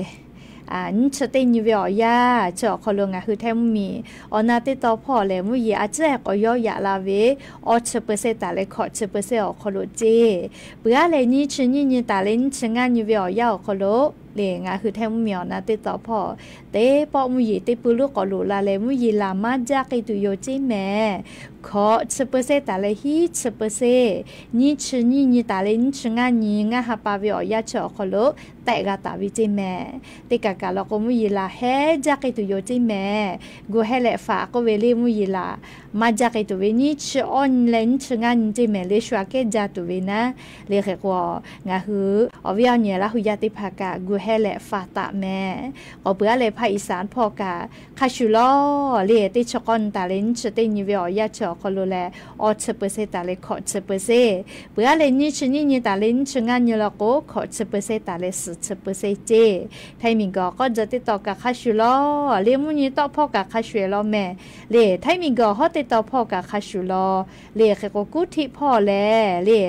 nyiˇ chi teˇ nyi ve awˬ yanˇ chi awˬ hk'aw lo ngaˬ hui Htaiˇ mvuhˇmiˬ awˬ na teˇ taw hpawˇ lehˬ mvuhˇ yeˬ a ciˉ k'awꞈ yawˇ yaꞈ la ve awˇ chi peuˬ sehˉ taˍ leh hkawꞈ chi peuˬ sehˉ awˬ hk'aw lo ceˇ. Peuˬ aˉ leh nyiˇ chi nyiˇ nyi taˍ leh nyiˇ chi ngaˇ nyi ve awˬ yanˇ awˬ hk'aw lo le ngaˬ hui Htaiˇ mvuhˇmiˬ awˬ na teˇ taw hpawˇ teˇ pawˆ mvuhˇ yeˬ teˇ pui loˉ k'awꞈ loꞈ la leh mvuhˇ yeˬ laˬ maˇ jaˇ k'ai tuˬ yoˬ ceˇ mehˍ. Hkawꞈ chi peuˬ sehˉ taˍ leh hiˉ chi peuˬ sehˉ, nyiˇ chi nyiˇ nyi taˍ leh nyiˇ chi ngaˇ nyi ngaˇ ha pa ve awˬ yanˇ chi awˬ hk'aw lo tehꞈ g'a taˍ ve ceˇ mehˍ. Teˇ kaꞈ kaꞈ law k'o mvuhˇ yeˬ laˬ hehˉ jaˇ k'ai tuˬ yoˬ ceˇ mehˍ. Gu heh leh faˍ k'oˆ ve le mvuhˇ yeˬ laˬ maˇ jaˇ k'ai tuˬ ve nyiˇ chi awˇ nyi leh nyiˇ chi ngaˇ nyi ceˇ mehˍ le shu aꞈ kehˉ jaˇ tuˬ ve naˉ. Le hk'e k'o, ngaˬ hui awˬ viˉ awˬ nyi Laˇ hu yaˇ teˇ hpaˍ kaꞈ gu heh leh faˍ taˍ mehˍ. K'awꞈ peuˬ aˉ leh hpaˇ Iˍsaˍ hpawˇ kaꞈ hk'a shuˍ law le teˇ chi k'awˇ nyi taˍ leh nyiˇ chi teˇ nyi ve awˬ yanˇ chi awˬ hk'aw lo leh awˇ chi peuˬ sehˉ taˍ leh hkawꞈ chi peuˬ sehˉ. Peuˬ aˉ leh nyiˇ chi nyiˇ nyi taˍ leh nyiˇ chi ngaˇ nyi law k'o hkawꞈ chi peuˬ sehˉ taˍ leh suhˍ chi peuˬ sehˉ ceˇ. Htaiˇ miˬguiˬ awˬ k'awˇ jaw teˇ taw kaꞈ hk'a shuˍ law le mvuhˇ nyi tawˆ hpawˇ kaꞈ hk'a shuˍ law mehˍ. Le Htaiˇ miˬguiˬ awˬ hawˉ teˇ taw hpawˇ kaꞈ hk'a shuˍ law. Le hk'e k'o kuˇ htiˆ hpawˇ lehˬ le,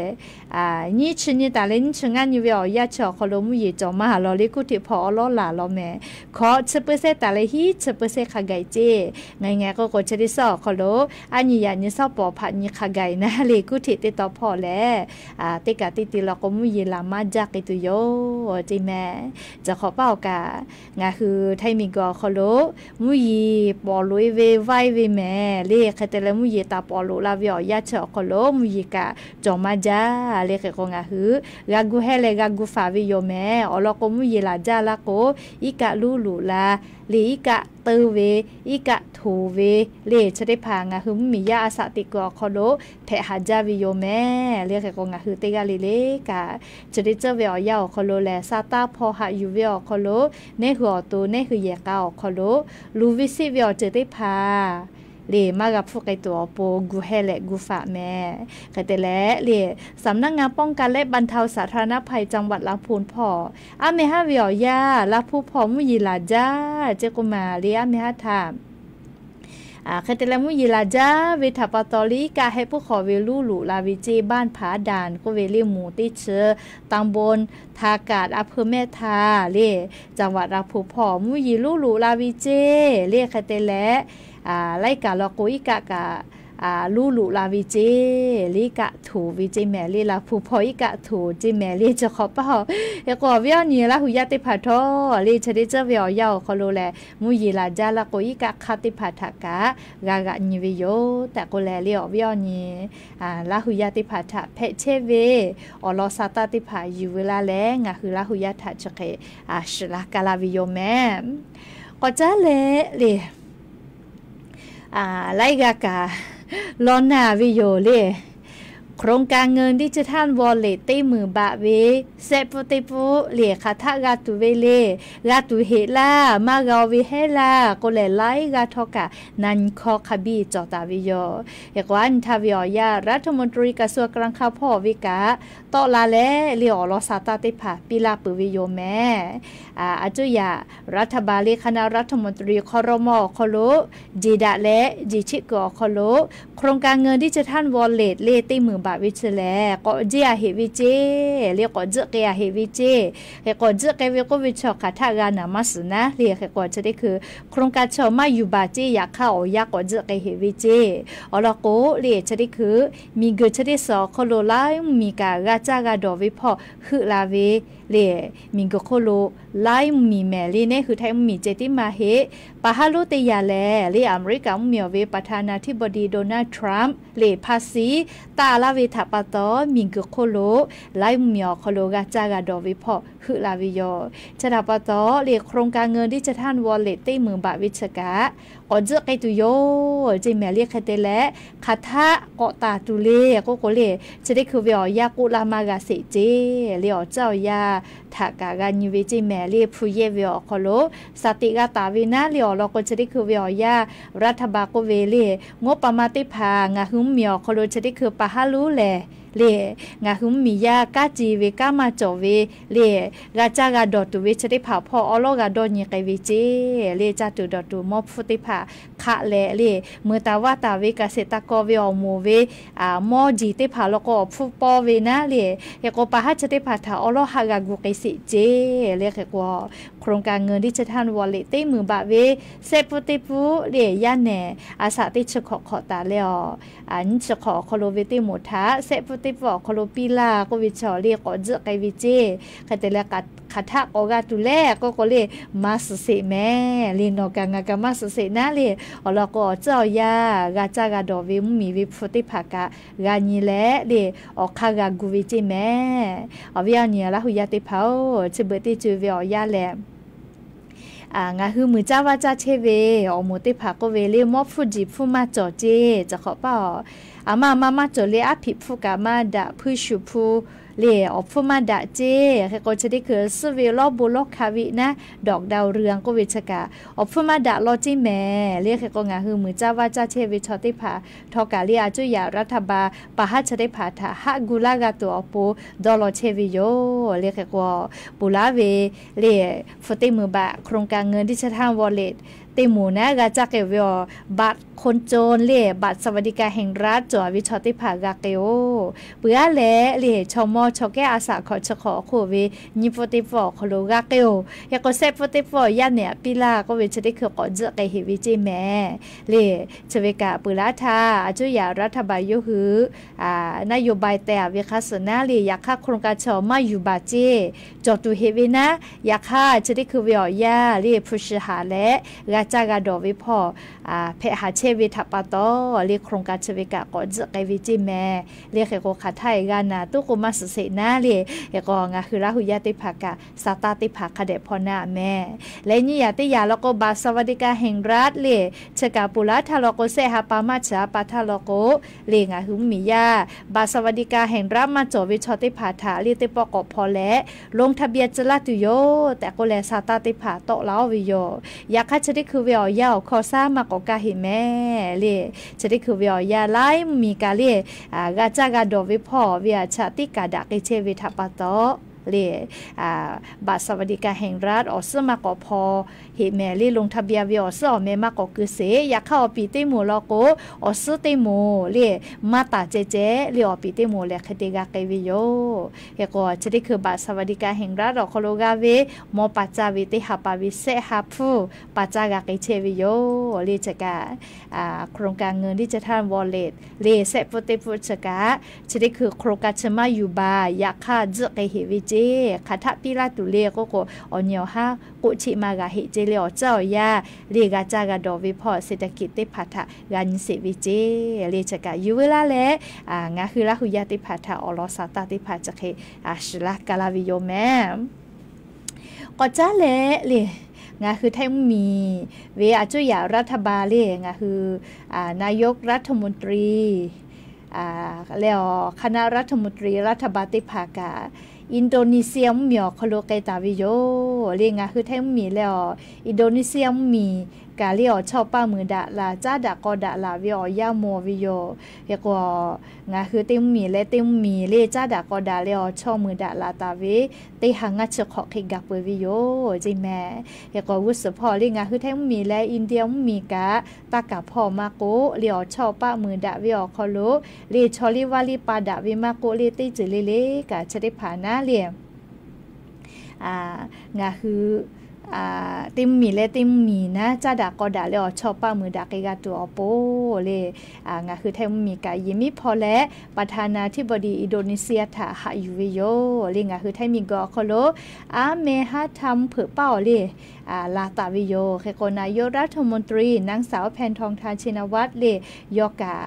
nyiˇ chi nyi taˍ leh nyiˇ chi ngaˇ nyi ve awˬ yanˇ chi awˬ hk'aw lo mvuhˇ yeˬ cawˬ maˇ law le kuˇ htiˆ hpawˇ awˉ lawˉ laˬ law mehˍ. Hkawꞈ chi peuˬ sehˉ taˍ leh hiˉ chi peuˬ sehˉ hk'a gaˬ ceˇ. Ngaˬ ngaˬ k'o k'o chi teˇ suhˉ awˬ hk'aw lo aˉ nyi yaꞈ nyi suhˉ pawˍ hpaꞈ nyi hk'a gaˬ naˉ le kuˇ htiˆ teˇ taw hpawˇ lehˬ, teˇ kaꞈ teˇ te law k'o mvuhˇ yeˬ laˬ maˇ jaˇ k'ai tuˬ yoˬ ceˇ mehˍ. Chi hk'awꞈ paˇ awˬ kaꞈ ngaˬ hui Htaiˇ miˬguiˬ awˬ hk'aw lo mvuhˇ yeˬ pawˍ loꞈ e ve vaiˇ ve mehˍ le hk'e te leh mvuhˇ yeˬ taˍ pawˍ loꞈ la ve awˬ yanˇ chi awˬ hk'aw lo mvuhˇ yeˬ kaꞈ cawˬ maˇ jaˇ Le hk'e k'o ngaˬ hui g'a gu heh leh g'a gu faˍ ve yoˬ mehˍ. Awˬ lawn k'o mvuhˇ yeˬ laˬ jaˇ laˇ k'o, iˉ kaˆ luˇ luꞈ la le, iˉ kaˆ teuˇ ve, iˉ kaˆ htoˍ ve le, chi teˇ hpaˍ ngaˬ hui mvuhˇ miˬ yaˇ a shaꞈ teꞈ kuiˬ awˬ hk'aw lo hpehꞈ haˍ jaˇ ve yoˬ mehˍ. Le hk'e k'o ngaˬ hui teˇ g'aˇ le le kaꞈ chi teˇ ceuˬ ve awˬ yanˇ awˬ hk'aw lo lehˬ, sa taˇ hpaw haꞈ yuˬ ve awˬ hk'aw lo, neˇ hui awˬ to neˇ hui yehˬ k'a awˬ hk'aw lo luˬ ve seˆ ve awˬ ceuˬ teˇ hpaˍ le, maˇ g'a hpfuhˆ k'ai tuˬ awˬ pon gu heh leh gu faˍ mehˍ. Hk'e te leh le, สำนักงานป้องกันและบรรเทาสาธารณภัยจังหวัดลำพูน hpawˇ aˉ meh haˉ ve awˬ yanˇ, Laˇ hpu hpawˇ mvuhˇ yeˬ laˬ jaˇ ceˇ k'oˆ maˬ le, aˉ meh haˉ htaˇ hk'e te leh mvuhˇ yeˬ laˬ jaˇ ve htaꞈ pa taw le, iˉ kaˆ heh puiˉ hk'awꞈ ve luˇ luꞈ la ve ceˇ, บ้านผาด่าน k'oˆ ve le, moˍ teˇ chi ตำบลทากาด อำเภอแม่ทา le, จังหวัดลำพูน hpawˇ mvuhˇ yeˬ luˇ luꞈ la ve ceˇ le. Hk'e te leh laiˉ kaꞈ law k'o iˉ kaˆ kaꞈ luˇ luꞈ la ve ceˇ le, iˉ kaˆ htoˍ ve ceˇ mehˍ le, Laˇ hpu hpawˇ iˉ kaˆ htoˍ ceˇ mehˍ le. Chi hk'awꞈ paˇ hawˬ hk'e k'o awˬ viˉ awˬ nyi Laˇ hu yaˇ teˇ hpaˍ htawˇ le, chi teˇ ceuˬ ve awˬ yanˇ awˬ hk'aw lo lehˬ, mvuhˇ yeˬ laˬ jaˇ laˇ k'o iˉ kaˆ hk'aˇ teˇ hpaˍ htaꞈ kaꞈ g'a g'aꞈ nyi ve yoˬ tehꞈ k'oˆ leh le, awˬ viˉ awˬ nyi Laˇ hu yaˇ teˇ hpaˍ htaꞈ hpehꞈ chehˇ ve awˬ lawn sa taˇ teˇ hpaˍ yuˬ ve laˇ leh, ngaˬ hui Laˇ hu yaˇ htaꞈ chi hk'e shiˍ la ka la ve yoˬ mehˍ. K'awꞈ caˉ leh le, laiˉ g'aˇ kaꞈ law naˬ ve yoˬ le. โครงการเงินดิจิทัลวอลเล็ต teˇ meunˍ baꞈ ve sehˆ pfuhˇ teˇ pfuhˇ le, hk'aˬ htaˆ g'a tuˬ ve le, g'a tuˬ heꞈ laˇ, maˇ g'a ve heˉ laˇ k'oˆ leh, laiˉ g'aˇ htawˇ kaꞈ na nyi hkawˇ hk'a biˇ cawˬ taˍ ve yoˬ. Hk'e k'o aˉ nyi htaˇ ve awˬ yanˇ รัฐมนตรีกระทรวงการคลัง hpawˇ ve kaꞈ tawˆ la leh le, awˬ lawn sa taˇ teˇ hpaˍ piˇ laˇ peuˬ ve yoˬ mehˍ. Aˬ cuˇ yaꞈ รัฐบาล le, คณะรัฐมนตรี ครม. awˬ hk'aw lo jeˬ daꞈ leh jeˬ cheˆ kuiˬ awˬ hk'aw lo โครงการเงินดิจิทัลวอลเล็ต le, teˇ meunˍ baꞈ ve chi lehˬ, k'awꞈ jeˇ a heꞈ ve ceˇ le, k'awꞈ tzuhˆ k'ai a heꞈ ve ceˇ. Hk'e k'awꞈ tzuhˆ k'ai ve k'oˆ ve chaw hk'aˬ htaˆ g'a naˍ maˇ suhˍ naˉ le. Hk'e k'o chi teˇ hkui โครงการ chaw maˇ yuˬ baˬ ceˇ, yaꞈ hk'aˇ awˬ yanˇ k'awꞈ tzuhˆ k'ai heꞈ ve ceˇ. Awˬ lawn k'o le, chi teˇ hkui miˬguiˬ chi teˇ suhˍ awˬ hk'aw lo laiˉ mvuhˇmiˬ kaꞈ g'a caˇ g'a dawˬ ve hpawˇ heuˆ la ve le, miˬguiˬ hk'oˆ lo laiˉ mvuhˇmiˬ mehˍ le, neˇ hui Htaiˇ mvuhˇmiˬ ceh tiˉ maˇ heˆ. Paˍ haˉ lonˉ teˇ yanˇ lehˬ le, Aˍmeˍriˆkaˍ mvuhˇmiˬ awˬ ve ประธานาธิบดี Donald Trump le hpaˇ siˉ taˆ laˇ ve htaꞈ pa taw, miˬguiˬ hk'oˆ lo laiˉ mvuhˇmiˬ awˬ hk'aw lo g'a caˇ g'a dawˬ ve hpawˇ heuˆ la ve yoˬ. Chi htaꞈ pa taw le, โครงการเงินดิจิทัลวอลเล็ต teˇ meunˍ baꞈ ve chi kaꞈ k'awꞈ tzuhˆ k'ai tuˬ yoˬ ceˇ mehˍ le. Hk'e te leh hk'aˬ htaˆ k'awꞈ taˍ tuˬ le k'oˆ k'o le, chi teˇ hkui ve awˬ yanˇ k'oˆ laˇ maˇ g'a sheˍ ceˇ le, awˬ tcuhˉ awˬ yaˇ htaꞈ kaꞈ g'a nyi ve ceˇ mehˍ le. Hpu yehˇ ve awˬ hk'aw lo shaˍ tiꞈ g'a taˍ ve naˉ le, awˬ lawn k'o chi teˇ hkui ve awˬ yanˇ รัฐบาล k'oˆ ve le, งบประมาณ teˇ hpaˍ ngaˬ hui mvuhˇmiˬ awˬ hk'aw lo chi teˇ hkui paˍ haˉ lonˉ lehˬ le, ngaˬ hui mvuhˇmiˬ yaˇ kanˉ ce ve kanˉ maˇ cawˬ ve le, g'a caˇ g'a dawˬ tuˬ ve chi teˇ hpaˍ hpawˇ awˉ lawˉ g'a dawˇ nyi k'ai ve ceˇ le. Caˇ tuˬ dawˬ tuˬ mawˇ hpfuhˇ teˇ hpaˍ hk'aˆ leh le, meuˬ taˍ vaˇ taˍ ve เกษตรกร ve awˬ moˍ ve mawˇ jeˬ teˇ hpaˍ law k'o awˬ hpfuhˇ pawˇ ve naˉ le, hk'e k'o paˍ haˉ chi teˇ hpaˍ htaꞈ awˉ lawˉ haˆ g'a gu k'ai sheˍ ceˇ le. Hk'e k'o โครงการเงินดิจิทัลวอลเล็ต teˇ meunˍ baꞈ ve sehˆ pfuhˇ teˇ pfuhˇ le, yaˇ nehˬ a shaꞈ teˇ chi hkawꞈ hk'awꞈ taˍ leh awˬ nyiˇ chi hk'awꞈ awˬ hk'aw lo ve teˇ moˍ htaꞈ sehˆ pfuhˇ teˇ pfuhˇ awˬ hk'aw lo piˇ laˇ k'oˆ ve chi awˬ le k'awꞈ tzuhˆ k'ai ve ceˇ. Hk'e te leh hk'aˬ htaˆ k'awꞈ g'a tuˬ le k'oˆ k'o le, maˇ suhˍ sheˍ mehˍ le, nawˬ kaꞈ ngaˬ kaꞈ maˇ suhˍ sheˍ naˉ le, awˬ lawn k'o awˬ tcuhˉ awˬ yaˇ g'a caˇ g'a dawˬ ve mvuhˇmiˬ ve hpu teˇ hpaˍ kaꞈ g'a nyi leh le, awˬ hk'aˇ g'a gu ve ceˇ mehˍ. Awˬ viˉ awˬ nyi Laˇ hu yaˇ teˇ hpaˍ-oˬ, chi beuꞈ teˇ co ve awˬ yanˇ lehˬ ngaˬ hui muiˬ caˇ vaˇ caˇ chehˇ ve awˬ moˍ teˇ hpaˍ k'oˆ ve le, mawˇ hpfuhˇ jeˬ hpfuhˇ maˇ cawˬ ceˇ. Chi hk'awꞈ paˇ awˬ, aˬ maˇ maˇ maˇ cawˬ le, aˉ hpiꞈ hpfuhˇ kaꞈ maˇ daꞈ, hpuiˇ shuˍ hpu le, awˬ hpfuhˇ maˇ daꞈ ceˇ. Hk'e k'o chi teˇ hkui suhˉ ve lawˇ bon lawˇ hka ve naˉ, ดอกดาวเรือง k'oˆ ve chi kaꞈ awˬ hpfuhˇ maˇ daꞈ law ceˇ mehˍ le. Hk'e k'o ngaˬ hui muiˬ caˇ vaˇ caˇ chehˇ ve chaw teˇ hpaˍ htawˇ kaꞈ le, a cuˇ yaꞈ รัฐบาล paˍ haˉ chi teˇ hpaˍ htaꞈ haˆ gu laˇ g'a tuˬ awˬ pon dawˇ law chehˇ ve yoˬ le. Hk'e k'o, ponˬ laˇ ve le, hpu teˇ meunˍ baꞈ โครงการเงินดิจิทัลวอลเล็ต teˇ moˍ naˉ g'a caˇ k'ai-oˬ ve awˬ บัตรคนจน le, บัตรสวัสดิการแห่งรัฐ cawˬ ve chaw teˇ hpaˍ g'a k'ai-oˬ. Peuˬ aˉ leh le, chaw mawˇ chaw kehˉ a shaꞈ hkawꞈ chi hk'awꞈ awˬ hk'oˆ ve nyiˇ pfuhˇ teˇ pfuhˇ awˬ hk'aw lo g'a k'ai-oˬ. Hk'e k'o sehˆ pfuhˇ teˇ pfuhˇ awˬ yaˇ nehˬ aꞈ piˇ laˇ k'oˆ ve chi teˇ hkui k'awꞈ tzuhˆ k'ai heꞈ ve ceˇ mehˍ le. Chi ve kaꞈ peuˬ laˇ htaˇ, a cuˇ yaꞈ รัฐบาล yawˇ hui naˉ yoˬ บาย tehˬ a ve hk'a suhˍ naˉ le, yaꞈ hk'aˇ โครงการ chaw maˇ yuˬ baˬ ceˇ, cawˬ tuˬ heꞈ ve naˉ, yaꞈ hk'aˇ chi teˇ hkui ve awˬ yanˇ le hpu shi haꞈ leh g'a caˇ g'a dawˬ ve hpawˇ hpehꞈ haˍ chehˇ ve htaꞈ pa taw, le โครงการ chi ve kaꞈ k'awꞈ tzuhˆ k'ai ve ceˇ mehˍ. Le hk'e k'o, hk'aˬ htaˇ e g'a naˍ tuˉ k'o maˇ suhˍ sheˍ naˉ le. Hk'e k'o, ngaˬ hui Laˇ hu yaˇ teˇ hpaˍ kaꞈ sa taˇ teˇ hpaˍ hk'a dehꞈ hpawˇ naˉ mehˍ. Leh nyiˇ yaꞈ teˇ yaꞈ law k'o, บัตรสวัสดิการแห่งรัฐ le chi kaꞈ ponˬ laˇ htaˇ law k'o, shehˆ ha pa maˇ chi ha pa htaˇ law k'o, le ngaˬ hui mvuhˇmiˬ yaˇ บัตรสวัสดิการแห่งรัฐ maˇ cawˬ ve chaw teˇ hpaˍ htaꞈ le teˇ pawˆ k'awꞈ hpaw leh ลงทะเบียน tcuh laˇ tuˬ yoˬ tehꞈ k'oˆ leh sa taˇ teˇ hpaˍ tawˆ la oˇ ve yoˬ. Yaꞈ hk'aˇ, chi teˇ hkui ve awˬ yanˇ awˬ hkawˇ shaˉ maˇ k'awꞈ kaˇ heˆ mehˍ le. Chi teˇ hkui ve awˬ yanˇ laiˉ mvuhˇmiˬ kaꞈ le g'a caˇ g'a dawˬ ve hpawˇ ve aˬ htaꞈ tiˉ kaꞈ daꞈ k'ai chehˇ ve htaꞈ pa taw, le บัตรสวัสดิการแห่งรัฐ awˬ suhˉ maˇ k'awꞈ hpaw heˆ mehˍ le. ลงทะเบียน ve awˬ suhˉ awˬ meh maˇ k'awꞈ keu sheˍ. Yaꞈ hk'aˇ, awˬ piˍ teˇ moˍ law k'o, awˬ suhˉ teˇ moˍ le maˇ taˍ ceh ceh le awˬ piˍ teˇ moˍ lehˬ hk'e te g'a k'ai ve yoˬ. Hk'e k'o, chi teˇ hkui บัตรสวัสดิการแห่งรัฐ awˬ hk'aw lo g'a ve mawˇ pa caˇ ve teˇ ha pa ve shehˆ ha hpfuhˇ pa caˇ g'a k'ai chehˇ ve yoˬ. Le chi kaꞈ โครงการเงินดิจิทัลวอลเล็ต le shehˆ pfuhˇ teˇ pfuhˇ chi kaꞈ, chi teˇ hkui โครงการ chi maˇ yuˬ baˬ. Yaꞈ hk'aˇ, tzuhˆ k'ai heˆ ve ceˇ. Hk'aˬ htaˆ piˇ laˇ tuˬ le k'oˆ k'o, awˬ nyi awˬ haˉ k'oˆ cheˆ maˇ g'a heˆ ceˇ le awˬ caˇ awˬ yanˇ le g'a caˇ g'a dawˬ ve hpawˇ เศรษฐกิจ teˇ hpaˍ htaꞈ g'a nyi sheˍ ve ceˇ. Le chi kaꞈ yuˬ veu laˇ leh, ngaˬ hui Laˇ hu yaˇ teˇ hpaˍ htaꞈ awˬ lawn sa taˇ teˇ hpaˍ chi hk'e shiˍ laˇ ka laˇ ve yoˬ mehˍ. K'awꞈ caˉ leh le, ngaˬ hui Htaiˇ mvuhˇmiˬ ve aˬ cuˇ yaꞈ รัฐบาล le ngaˬ hui นายกรัฐมนตรี leh awˬ คณะรัฐมนตรี รัฐบาล teˇ hpaˍ kaꞈ Indonesia mvuhˇmiˬ awˬ hk'aw lo k'ai taˍ ve yoˬ. Le ngaˬ hui Htaiˇ mvuhˇmiˬ leh awˬ Indonesia mvuhˇmiˬ kaꞈ le awˬ chawˇ paˆ muiˬ daꞈ laˬ, caˉ daꞈ k'aw daꞈ laˬ ve awˬ yanˇ mawˬ ve yoˬ. Hk'e k'o, ngaˬ hui teˇ mvuhˇmiˬ leh teˇ mvuhˇmiˬ le caˉ daꞈ k'aw daꞈ leh awˬ chawˇ muiˬ daꞈ laˬ taˍ ve teˇ ha ngaˇ chi hk'awꞈ hk'e gaˬ peuˬ ve yoˬ ceˇ mehˍ. Hk'e k'o, g'uˇ suhˍ hpawˇ le ngaˬ hui Htaiˇ mvuhˇmiˬ leh India mvuhˇmiˬ kaꞈ taˇ kaˍ hpawˇ maˇ k'oˆ le awˬ chawˇ paˆ muiˬ daꞈ ve awˬ hk'aw lo le chaw liˇ vaˇ liˇ pa daꞈ ve maˇ k'oˆ le teˇ ceuˬ le le kaꞈ chi teˇ hpaˍ naˉ le ngaˬ hui teˇ mvuhˇmiˬ leh teˇ mvuhˇmiˬ naˉ caˉ daꞈ k'aw daꞈ leh awˬ chawˇ paˆ muiˬ daꞈ k'ai g'a tuˬ awˬ pon le, ngaˬ hui Htaiˇ mvuhˇmiˬ kaꞈ yehˬ miˉ hpawˇ leh ประธานาธิบดี Indonesia htaꞈ haꞈ yuˬ ve yoˬ. Le ngaˬ hui Htaiˇ miˬguiˬ awˬ hk'aw lo aˉ meh haˉ htaˇ mvuhˇ hpeuꞈ paˆ awˬ le laˬ taˍ ve yoˬ. Hk'e k'o, นายกรัฐมนตรี นางสาว แพทองธาร ชินวัตร le yawˇ kaꞈ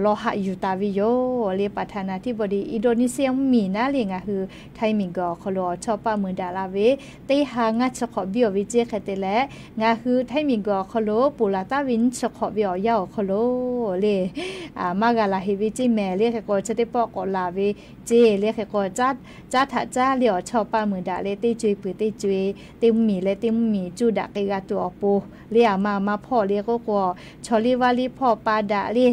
law haꞈ yuˬ taˍ ve yoˬ. Le ประธานาธิบดี Indonesia mvuhˇmiˬ naˉ le ngaˬ hui Htaiˇ miˬguiˬ awˬ hk'aw lo awˬ chawˇ paˆ muiˬ daꞈ la ve teˇ ha ngaˇ chi hk'awꞈ biˇ awˬ ve ceˇ hk'e te leh, ngaˬ hui Htaiˇ miˬguiˬ awˬ hk'aw lo ponˬ laˬ taˍ ve nyiˇ chi hk'awꞈ ve awˬ yanˇ awˬ hk'aw lo le maˇ g'a laˬ heˆ ve ceˇ mehˍ. Le hk'e k'o, chi teˇ pawˆ k'awꞈ laˬ ve ceˇ. Le hk'e k'o, caˉ htaꞈ caˉ le awˬ chawˇ paˆ muiˬ daꞈ leh teˇ co e peuˬ teˇ co e teˇ mvuhˇmiˬ leh teˇ mvuhˇmiˬ cuˇ daꞈ k'ai g'a tuˬ awˬ pon le aˬ ma aˬ ma hpawˇ le k'oˆ k'o, chaw liˇ vaˇ liˇ hpawˇ pa daꞈ le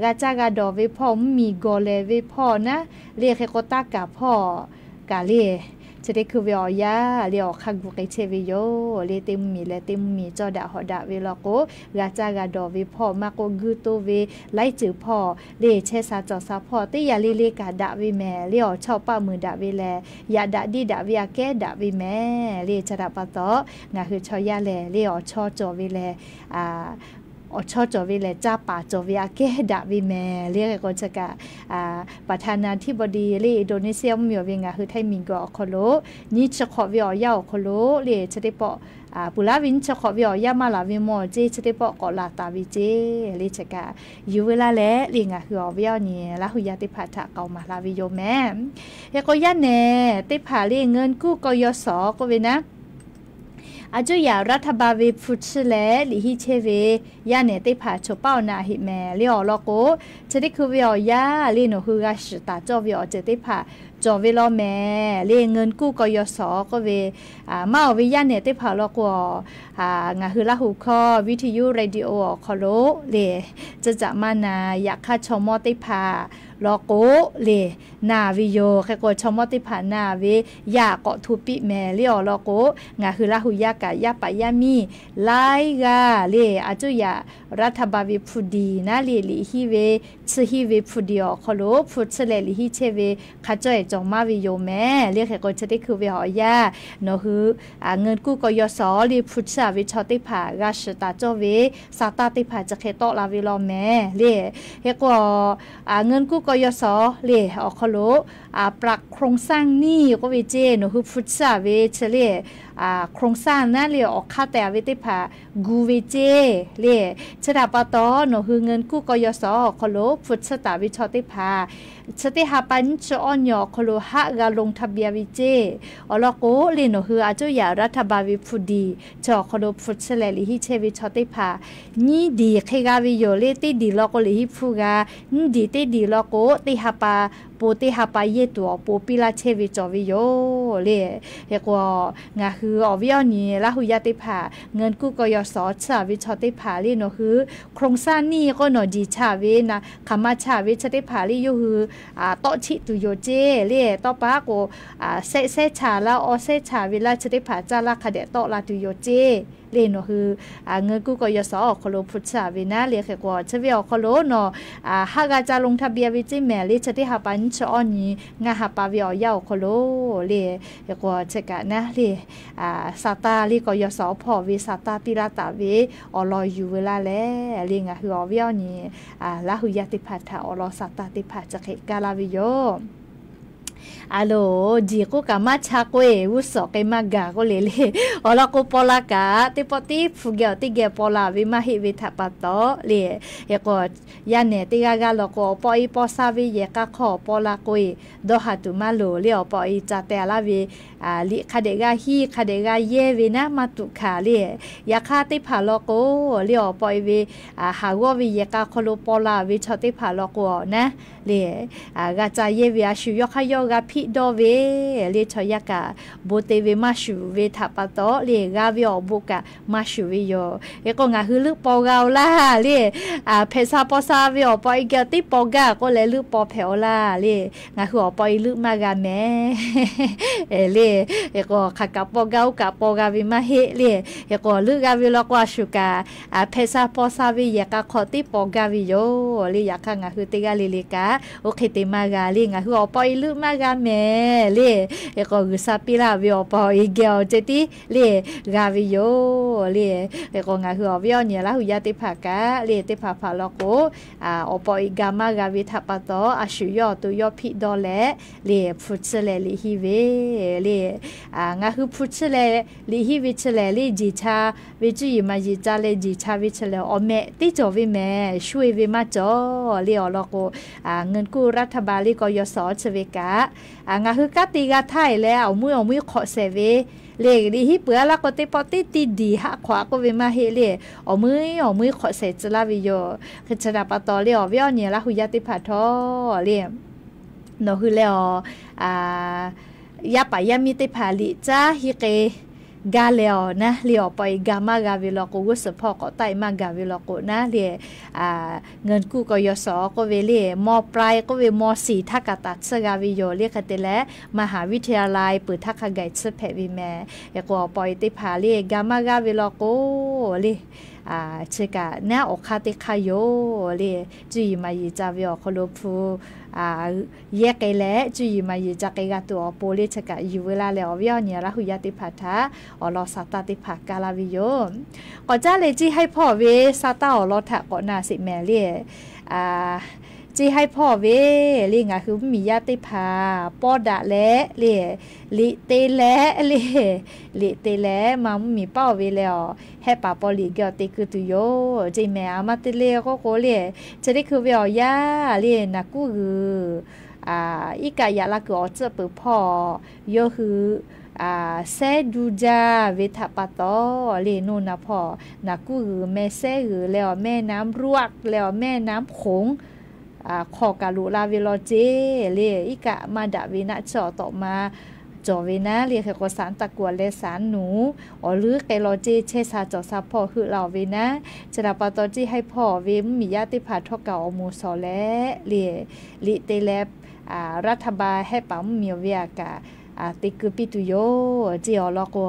g'a caˇ g'a dawˬ ve hpawˇ, mvuhˇmiˬ gawˬ lehˬ ve hpawˇ naˉ le hk'e k'o, taˇ kaˍ hpawˇ kaꞈ le chi teˇ hkui ve awˬ yanˇ le awˬ hk'aˇ gu k'ai chehˇ ve yoˬ. Le teˇ mvuhˇmiˬ leh teˇ mvuhˇmiˬ cawˇ daꞈ hawꞈ daꞈ ve law k'o, g'a caˇ g'a dawˬ ve hpawˇ maˇ k'oˆ, guiˇ toˇ ve laiˉ ceuˬ hpawˇ le chehˇ sha cawˬ sha hpawˇ teˇ yanˇ le le kaꞈ daꞈ ve mehˍ. Le awˬ chawˇ paˆ muiˬ daꞈ ve lehˬ, yaꞈ daꞈ diˇ daꞈ ve aꞈ kehˉ daꞈ ve mehˍ. Le chi htaꞈ pa taw, ngaˬ hui chaw yaˇ lehˬ le awˬ chawˇ cawˬ ve lehˬ, awˬ chawˇ cawˬ ve lehˬ caˇ paˍ cawˬ ve aꞈ kehˉ daꞈ ve mehˍ. Le hk'e k'o, chi kaꞈ ประธานาธิบดี le Indonesia mvuhˇmiˬ ve ngaˬ hui Htaiˇ miˬguiˬ awˬ hk'aw lo nyiˇ chi hk'awꞈ ve awˬ yanˇ awˬ hk'aw lo le chi teˇ pawˆ ponˬ laˇ ve nyiˇ chi hk'awꞈ ve awˬ yanˇ maˇ laˬ ve mawˬ ceˇ, chi teˇ pawˆ k'awꞈ laˬ taˍ ve ceˇ. Le chi kaꞈ yuˬ veu laˇ leh le ngaˬ hui awˬ viˉ awˬ nyi Laˇ hu yaˇ teˇ hpaˍ htaꞈ k'aoˍ maˍ laˇ ve yoˬ mehˍ. Hk'e k'o, yaˇ nehˬ teˇ hpaˍ le เงินกู้กยศ k'oˆ ve naˉ, aˬ cuˇ yaꞈ รัฐบาล ve hpu chiˇ leh liꞈ hiˆ chehˇ ve yaˇ nehˬ teˇ hpaˍ choˬ paˉ awˬ na heˆ mehˍ. Le awˬ lawn k'o, chi teˇ hkui ve awˬ yanˇ le nawˬ hui g'a shiˍ taˍ cawˇ ve awˬ ceuˬ teˇ hpaˍ cawˬ ve law mehˍ. Le เงินกู้กยศ k'oˆ ve maˇ awˬ ve yaˇ nehˬ teˇ hpaˍ lawn k'o, ngaˬ hui Laˇ hu hkawˇ วิทยุ radio awˬ hk'aw lo le tcuh caꞈ maˇ na, yaꞈ hk'aˇ chaw mawˇ teˇ hpaˍ lawn k'o le na ve yoˬ. Hk'e k'o, chaw mawˇ teˇ hpaˍ na ve yaˇ k'awꞈ hto piˇ mehˍ. Le awˬ lawn k'o, ngaˬ hui Laˇ hu yaˇ kaꞈ yaˇ paˍ yaˇ miˇ laiˉ g'aˇ le aˬ cuˇ yaꞈ รัฐบาล ve hpu diˬ naˉ le liꞈ hiˆ ve, chiˇ hiˆ ve hpu diˬ awˬ hk'aw lo hpu chiˇ leh liꞈ hiˆ chehˇ ve hk'a cawˇ ehˍ cawˬ maˇ ve yoˬ mehˍ. Le hk'e k'o, chi teˇ hkui ve awˬ yanˇ nawˬ hui เงินกู้กยศ le hpu chiˇ a ve chaw teˇ hpaˍ g'a shiˍ taˍ cawˇ ve sa taˇ teˇ hpaˍ chi hk'e tawˆ la ve law mehˍ. Le hk'e k'o, เงินกู้กยศ กยศ le awˬ hk'aw lo ปรับโครงสร้างหนี้ k'oˆ ve ceˇ, nawˬ hui hpu tsuhˇ a ve chi le, โครงสร้าง naˉ le awˬ hk'aˇ tehꞈ a ve teˇ hpaˍ gu ve ceˇ le. Chi htaꞈ pa taw, nawˬ hui เงินกู้กยศ awˬ hk'aw lo hpu tsuhˇ taˍ ve chaw teˇ hpaˍ chi teˇ ha pa nyiˇ chi awˇ nyi awˬ hk'aw lo haˆ g'a ลงทะเบียน ve ceˇ. Awˬ lawn k'o le, nawˬ hui a coˇ yaꞈ รัฐบาล ve hpu diˍ chi awˬ hk'aw lo hpu tsuhˇ leh liꞈ hiˆ chehˇ ve chaw teˇ hpaˍ nyiˇ diˍ hk'e g'a ve yoˬ le. Teˇ diˍ law k'o liꞈ hiˆ hpu g'a, nyiˇ diˍ teˇ diˍ law k'o teˇ ha pa, po teˇ ha pa yehˇ tuˬ awˬ pon piˇ laˇ chehˇ ve cawˬ ve yoˬ le. Hk'e k'o, ngaˬ hui awˬ viˉ awˬ nyi Laˇ hu yaˇ teˇ hpaˍ เงินกู้กยศ tsuhˇ a ve chaw teˇ hpaˍ le, nawˬ hui โครงสร้างหนี้ k'o nawˬ jiˬ cha ve na hk'aˬ ma cha ve chi teˇ hpaˍ le yawˇ hui tawˆ chiˆ tuˬ yoˬ ceˇ le. Tawˇ pa k'o, shehˆ shehˆ cha laˇ, awˇ shehˆ cha ve laˇ, chi teˇ hpaˍ caˇ laˇ hk'a dehꞈ tawˆ la tuˬ yoˬ ceˇ le. Nawˬ hui เงินกู้กยศ awˬ hk'aw lo hpu tsuhˇ a ve naˉ le. Hk'e k'o, chi ve awˬ hk'aw lo nawˬ haˆ g'a ca ลงทะเบียน ve ceˇ mehˍ le. Chi teˇ ha pa nyiˇ chi awˇ nyi ngaˇ ha pa ve awˬ yanˇ awˬ hk'aw lo le. Hk'e k'o, chi kaꞈ naˉ le, sa taˇ le กยศ hpawˇ ve sa taˇ piˇ laˇ taˍ ve awˬ lawn yuˬ ve laˇ leh le, ngaˬ hui awˬ viˉ awˬ nyi Laˇ hu yaˇ teˇ hpaˍ htaꞈ awˬ lawn sa taˇ teˇ hpaˍ chi hk'e kaˇ laˇ ve yoˬ. A loˬ, jiˬ k'oˆ kaꞈ maˇ cha k'oˆ-e, g'uˇ suhˍ k'ai maˇ gaˬ k'oˆ le le. Awˬ lawn k'o, paw la kaꞈ teˇ pawˆ teˇ hpu geh awˬ teˇ geh paw la ve maˇ heˆ ve htaꞈ pa taw le. Hk'e k'o, yaˇ nehˬ teˇ g'aˇ g'aˇ law k'o, awˬ pawˆ e paw sha ve yehˬ k'a hk'aw paw la k'oˆ-e, dawˇ haˍ tuˬ maˇ loˍ le. Awˬ pawˆ e ca teh laˇ ve liꞈ hk'a dehꞈ g'a hiˇ, hk'a dehꞈ g'a yehˇ ve naˉ maˇ tuꞈ hkanˍ le. Yaꞈ hk'aˇ teˇ hpaˍ law k'o le, awˬ pawˆ e ve haˍ g'awˇ ve yehˬ k'a hk'aw lo paw la ve chaw teˇ hpaˍ law k'o naˉ le, g'a ca yehˇ ve a shu yawˇ hk'aˇ yawˇ g'a hpiˆ dawˇ ve le. Chaw yaˇ kaꞈ bon te ve maˇ shuˍ ve htaꞈ pa taw le, g'a ve awˬ bon kaꞈ maˇ shuˍ ve yoˬ. Hk'e k'o, ngaˬ hui leuˆ paw g'a-o laˇ le. Hpehꞈ sha paw sha ve awˬ pawˆ e geh teˇ paw gaˇ k'oˆ leh leuˆ paw hpehꞈ-o laˇ le. Ngaˬ hui awˬ pawˆ e leuˆ maˇ g'a mehˍ le. Hk'e k'o, hk'aˬ kaꞈ paw gaˇ oˇ kaꞈ paw g'a ve maˇ heˆ le. Hk'e k'o, leuˆ g'a ve law k'o a shu kaꞈ hpehꞈ sha paw sha ve yehˬ k'a hk'aw teˇ paw gaˇ ve yoˬ le. Yaꞈ hk'aˇ ngaˬ hui teˇ g'aˇ le le kaꞈ oˇ hk'e te maˇ g'a le. Ngaˬ hui awˬ pawˆ e leuˆ maˇ g'a mehˍ le. Hk'e k'o, G'uiˬsha piˇ laˇ ve awˬ pawˆ e geh awˬ ceh tiˉ le g'a ve yoˬ le. Hk'e k'o, ngaˬ hui awˬ viˉ awˬ nyi Laˇ hu yaˇ teˇ hpaˍ kaꞈ le, teˇ hpaˍ hpaˍ law k'o, awˬ pawˆ e ga maˇ g'a ve htaꞈ pa taw, a shu yawˇ awˬ to yawˇ hpiˆ dawˇ leh le, hpu tsuhˇ leh liꞈ hiˆ ve le. Ngaˬ hui hpu tsuhˇ leh liꞈ hiˆ ve chi lehˬ le, jeˬ cha ve cuˇ yiˍ maˍ yeˬ ca leh jeˬ cha ve chi lehˬ, awˬ mehꞈ teˇ cawˬ ve mehˍ, shu e ve maˇ cawˬ le. Awˬ lawn k'o, เงินกู้รัฐบาล le กยศ chi ve kaꞈ, ngaˬ hui kanˉ te g'a htaˇ e leh awˬ muiˉ awˬ muiˉ hk'awꞈ shehˍ ve le. Liꞈ hiˆ peuˬ a laˇ k'o, teˇ pawˆ teˇ tiˇ diˬ haˆ hk'awꞈ a k'oˆ ve maˇ heˆ le. Awˬ muiˉ awˬ muiˉ hk'awꞈ shehˍ tcuh laˇ ve yoˬ. Hk'e chi htaꞈ pa taw le, awˬ viˉ awˬ nyi Laˇ hu yaˇ teˇ hpaˍ htawˇ le, nawˬ hui leh awˬ yaˇ paˍ yaˇ miˇ teˇ hpaˍ liꞈ caˉ hiˆ k'e gaˇ leh awˬ naˉ le, awˬ pawˆ e ga maˇ g'a ve law k'o, g'uˇ suhˍ hpawˇ k'awꞈ taˆ e maˇ gaˬ ve law k'o naˉ le, เงินกู้กยศ k'oˆ ve le, ม.ปลาย k'oˆ ve ม.สี่ htaˇ kaꞈ taˍ tsuhˇ g'a ve yoˬ le. Hk'e te leh มหาวิทยาลัย peuˬ htaˇ hk'a gaˬ tsuhˇ hpehꞈ ve mehˍ. Hk'e k'o, awˬ pawˆ e teˇ hpaˍ le ga maˇ g'a ve law k'o le, chi kaꞈ naˉ awˬ hk'aˇ teˇ hk'aˇ yoˬ le. Cuˇ yiˍ maˍ yeˬ ca ve awˬ hk'aw lo hpu yehˇ k'ai leh, cuˇ yiˍ maˍ yeˬ ca k'ai g'a tuˬ awˬ pon le, chi kaꞈ yuˬ veu laˇ leh, awˬ viˉ awˬ nyi Laˇ hu yaˇ teˇ hpaˍ htaꞈ awˬ lawn sa taˇ teˇ hpaˍ kaˇ laˇ ve yoˬ. K'awꞈ caˉ leh, Ciˇ Haiˇ hpawˇ ve sa taˇ awˬ lawn htaꞈ k'awꞈ na sheˍ mehˍ le. Ciˇ Haiˇ hpawˇ ve le, ngaˬ hui mvuhˇmiˬ yaˇ teˇ hpaˍ pawˇ daꞈ leh le, liꞈ te leh le, liꞈ te leh maˇ mvuhˇmiˬ paˇ-oˬ ve leh awˬ, Hehˆ paˍ paw liꞈ geh awˬ te keu tuˬ yoˬ ceˇ mehˍ. A ma te le k'oˆ k'o le, chi teˇ hkui ve awˬ yanˇ le, naˬ kuˉ g'uiˬ iˉ kaˆ yaꞈ la kuiˬ awˬ tcuhˆ peuˬ hpawˇ yawˇ hui sehˉ duˇ jaˇ ve htaꞈ pa taw le, noˇ naˬ hpawˇ naˬ kuˉ g'uiˬ meh sehˉ g'uiˬ leh awˬ, แม่น้ำรวก leh awˬ แม่น้ำโขง hk'aw kaꞈ loꞈ la ve law ceˇ le. Iˉ kaˆ maˇ daꞈ ve naˆ tsuhˇ awˬ tawꞈ ma cawˬ ve naˉ le. Hk'e k'o, ศาลตะกัว leh ศาลหนู awˬ leuˉ k'ai law ceˇ, chehˇ sha cawˬ sha hpawˇ heuˆ la-oˬ ve naˉ. Chi htaꞈ pa taw, Ciˇ Haiˇ hpawˇ ve mvuhˇmiˬ yaˇ teˇ hpaˍ htawˇ kaꞈ awˬ moˍ shawˍ leh le, liꞈ te leh, รัฐบาล Hehˆ paˍ mvuhˇmiˬ ve aꞈ kaꞈ te keu piˇ tuˬ yoˬ ceˇ. Awˬ lawn k'o,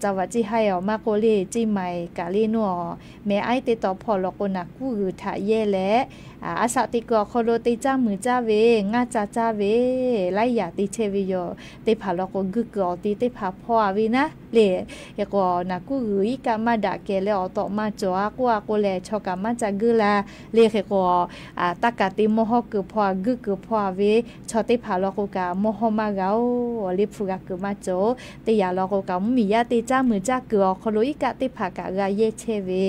จังหวัดเชียงราย awˬ maˇ k'oˆ le, Ciˇ Maiˍ kaꞈ le noˇ awˬ, meh aiˉ teˇ taw hpawˇ law k'o, naˬ kuˉ g'uiˬ htaꞈ yehˇ leh a shaꞈ teꞈ kuiˬ awˬ hk'aw lo te caˇ muiˬ caˇ ve, ngaˇ ca caˇ ve, laiˉ yaꞈ te chehˇ ve yoˬ. Teˇ hpaˍ law k'o, guˇ kuiˬ awˬ ti teˇ hpaˍ hpawˇ a ve naˉ le. Hk'e k'o, naˬ kuˇ g'uiˬ iˉ kaˆ maˇ daꞈ kehˬ leh awˬ tawꞈ ma cawˬ a k'oˆ a k'o lehˬ, chaw kaꞈ maˇ ca guˇ la le. Hk'e k'o, taˇ kaˍ te mawˇ hawˇ kuiˬ hpawˇ a, guˇ kuiˬ hpawˇ a ve chaw teˇ hpaˍ law k'o kaꞈ mawˇ hawˇ maˇ g'a-oˬ. Awˬ liˇ hpu g'a kuiˬ maˇ cawˬ-oˬ. Teˇ yaꞈ law k'o kaꞈ, mvuhˇmiˬ yaˇ te caˇ muiˬ caˇ kuiˬ awˬ hk'aw lo iˉ kaˆ teˇ hpaˍ kaꞈ g'a yehˇ chehˇ ve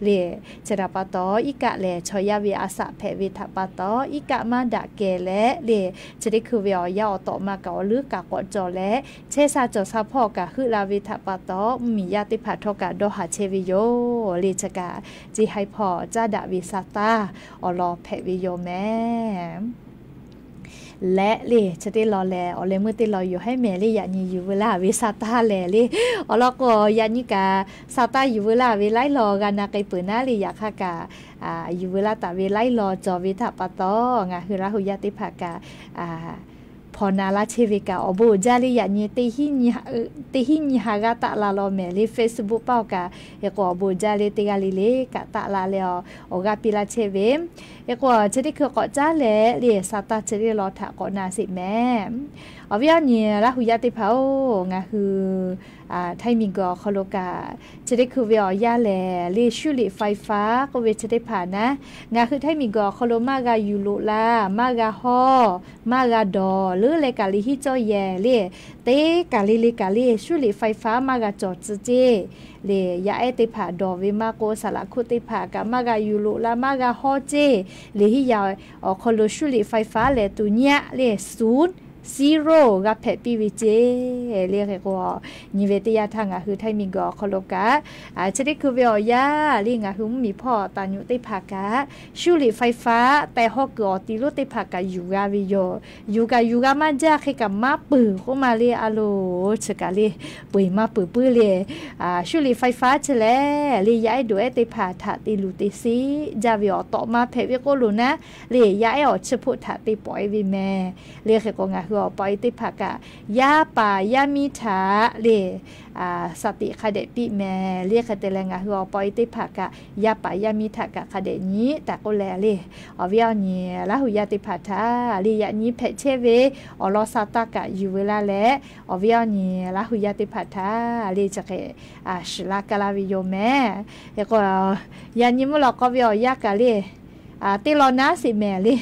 le. Chi htaꞈ pa taw, iˉ kaˆ lehˬ chaw yaˇ ve a shaꞈ hpehꞈ ve htaꞈ pa taw, iˉ kaˆ maˇ daꞈ kehˬ leh le, chi teˇ hkui ve awˬ yanˇ awˬ tawꞈ ma kaꞈ awˬ leuˉ kaꞈ k'awꞈ cawˬ leh, chehˇ sha cawˬ sha hpawˇ kaꞈ heuˆ la ve htaꞈ pa taw, mvuhˇmiˬ yaˇ teˇ hpaˍ htawˇ kaꞈ dawˇ haˍ chehˇ ve yoˬ le. Chi kaꞈ, chi haiˬ hpawˇ caˉ daꞈ ve sa taˇ awˬ lawn hpehꞈ ve yoˬ mehˍ. Leh le, chi teˇ lawn lehˬ, awˬ leh meuˇ teˇ lawn yoˬ hehˉ mehˍ le. Yaꞈ nyi yuˬ veu laˇ ve sa taˇ lehˬ le, awˬ lawn k'o, yaꞈ nyi kaꞈ sa taˇ yuˬ veu laˇ ve laiˉ lawn g'a na k'ai peuˬ naˉ le. Yaꞈ hk'aˇ kaꞈ, yuˬ veu laˇ taˍ ve laiˉ lawn cawˬ ve htaꞈ pa taw, ngaˬ hui Laˇ huˍ yaˇ teˇ hpaˍ kaꞈ hpawnˬ na laˇ chehˇ ve kaꞈ awˬ bon uiˍ jaˇ le. Yaꞈ nyi teˇ hiˉ nyi ha g'aˇ taˆ la law mehˍ le. Facebook paˇ awˬ kaꞈ, hk'e k'o awˬ bon uiˍ jaˇ le. Teˇ g'aˇ le le kaꞈ taˆ la leh awˬ g'aˇ piˇ laˇ chehˇ ve, hk'e k'o chi teˇ hkui k'awꞈ caˉ leh le, sa taˇ chi teˇ lawn htaꞈ k'awꞈ na sheˍ mehˍ. Awˬ viˉ awˬ nyi Laˇ huˍ yaˇ teˇ hpaˍ-oˬ, ngaˬ hui Htaiˇ miˬguiˬ awˬ hk'aw lo kaꞈ, chi teˇ hkui ve awˬ yanˇ lehˬ le, 修理ไฟฟ้า k'oˆ ve chi teˇ hpaˍ naˉ, ngaˬ hui Htaiˇ miˬguiˬ awˬ hk'aw lo maˇ g'a yuˬ loꞈ la, maˇ g'a hawˇ, maˇ g'a dawˬ leuˉ leh kaꞈ le hiˉ cawˇ yehˬ le, teˇ kaˬ le le kaꞈ le 修理ไฟฟ้า maˇ g'a cawˬ tcuh ceˇ le. Yaˇ ehˉ teˇ hpaˍ dawˬ ve maˇ k'o, saˍ laꞈ hkuˆ teˇ hpaˍ kaꞈ maˇ g'a yuˬ loꞈ la, maˇ g'a hawˇ ceˇ le. Hiˉ yaꞈ awˬ hk'aw lo 修理ไฟฟ้า lehˬ tuˬ nyiˇ aˆ le, ศูนย์ zero g'a hpehꞈ piˇ ve ceˇ le. Hk'e k'o, nyi ve teˇ yanˇ htaˇ ngaˬ hui Htaiˇ miˬguiˬ awˬ hk'aw lo kaꞈ, chi teˇ hkui ve awˬ yanˇ le, ngaˬ hui mvuhˇmiˬ hpawˇ taˍ nyoꞈ teˇ hpaˍ kaꞈ 修理ไฟฟ้า tehˬ hawˇ kuiˬ awˬ ti lonˉ teˇ hpaˍ kaꞈ yuˬ g'a ve yoˬ. Yuˬ kaꞈ yuˬ g'a maˇ jaˇ, hk'e kaꞈ maˇ peuˬ k'oˆ ma le. A loˍ, chi kaꞈ le, peu eˬ maˇ peuˬ puiˉ le. 修理ไฟฟ้า chi lehˬ le, yaˇ ehˉ dawˬ ehˉ teˇ hpaˍ htaꞈ te luˬ te sheˆ jaˇ ve awˬ tawꞈ ma hpehꞈ ve k'oˆ loˬ naˉ le, yaˇ ehˉ awˬ chi hpoˆ htaꞈ te pawꞈ e ve mehˍ le. Hk'e k'o, ngaˬ hui awˬ pa e teˇ hpaˍ kaꞈ, yaˇ paˍ yaˇ miˇ htaꞈ le, shaˍ tiꞈ hk'a dehꞈ piˇ mehˍ le. Hk'e te leh, ngaˬ hui awˬ pa e teˇ hpaˍ kaꞈ yaˇ paˍ yaˇ miˇ htaꞈ kaꞈ hk'a dehꞈ nyi taˍ k'oˆ leh le, awˬ viˉ awˬ nyi Laˇ huˍ yaˇ teˇ hpaˍ htaꞈ le, yaꞈ nyi hpehꞈ chehˇ ve awˬ lawn sa taˇ kaꞈ yuˬ veu laˇ leh, awˬ viˉ awˬ nyi Laˇ huˍ yaˇ teˇ hpaˍ htaꞈ le, chi hk'e shiˍ laˇ kaˇ laˇ ve yoˬ mehˍ. Hk'e k'o, yaꞈ nyi mvuhˇ lawꞈ k'aw ve awˬ yanˇ kaꞈ le, teˇ lawn naˉ sheˍ mehˍ le.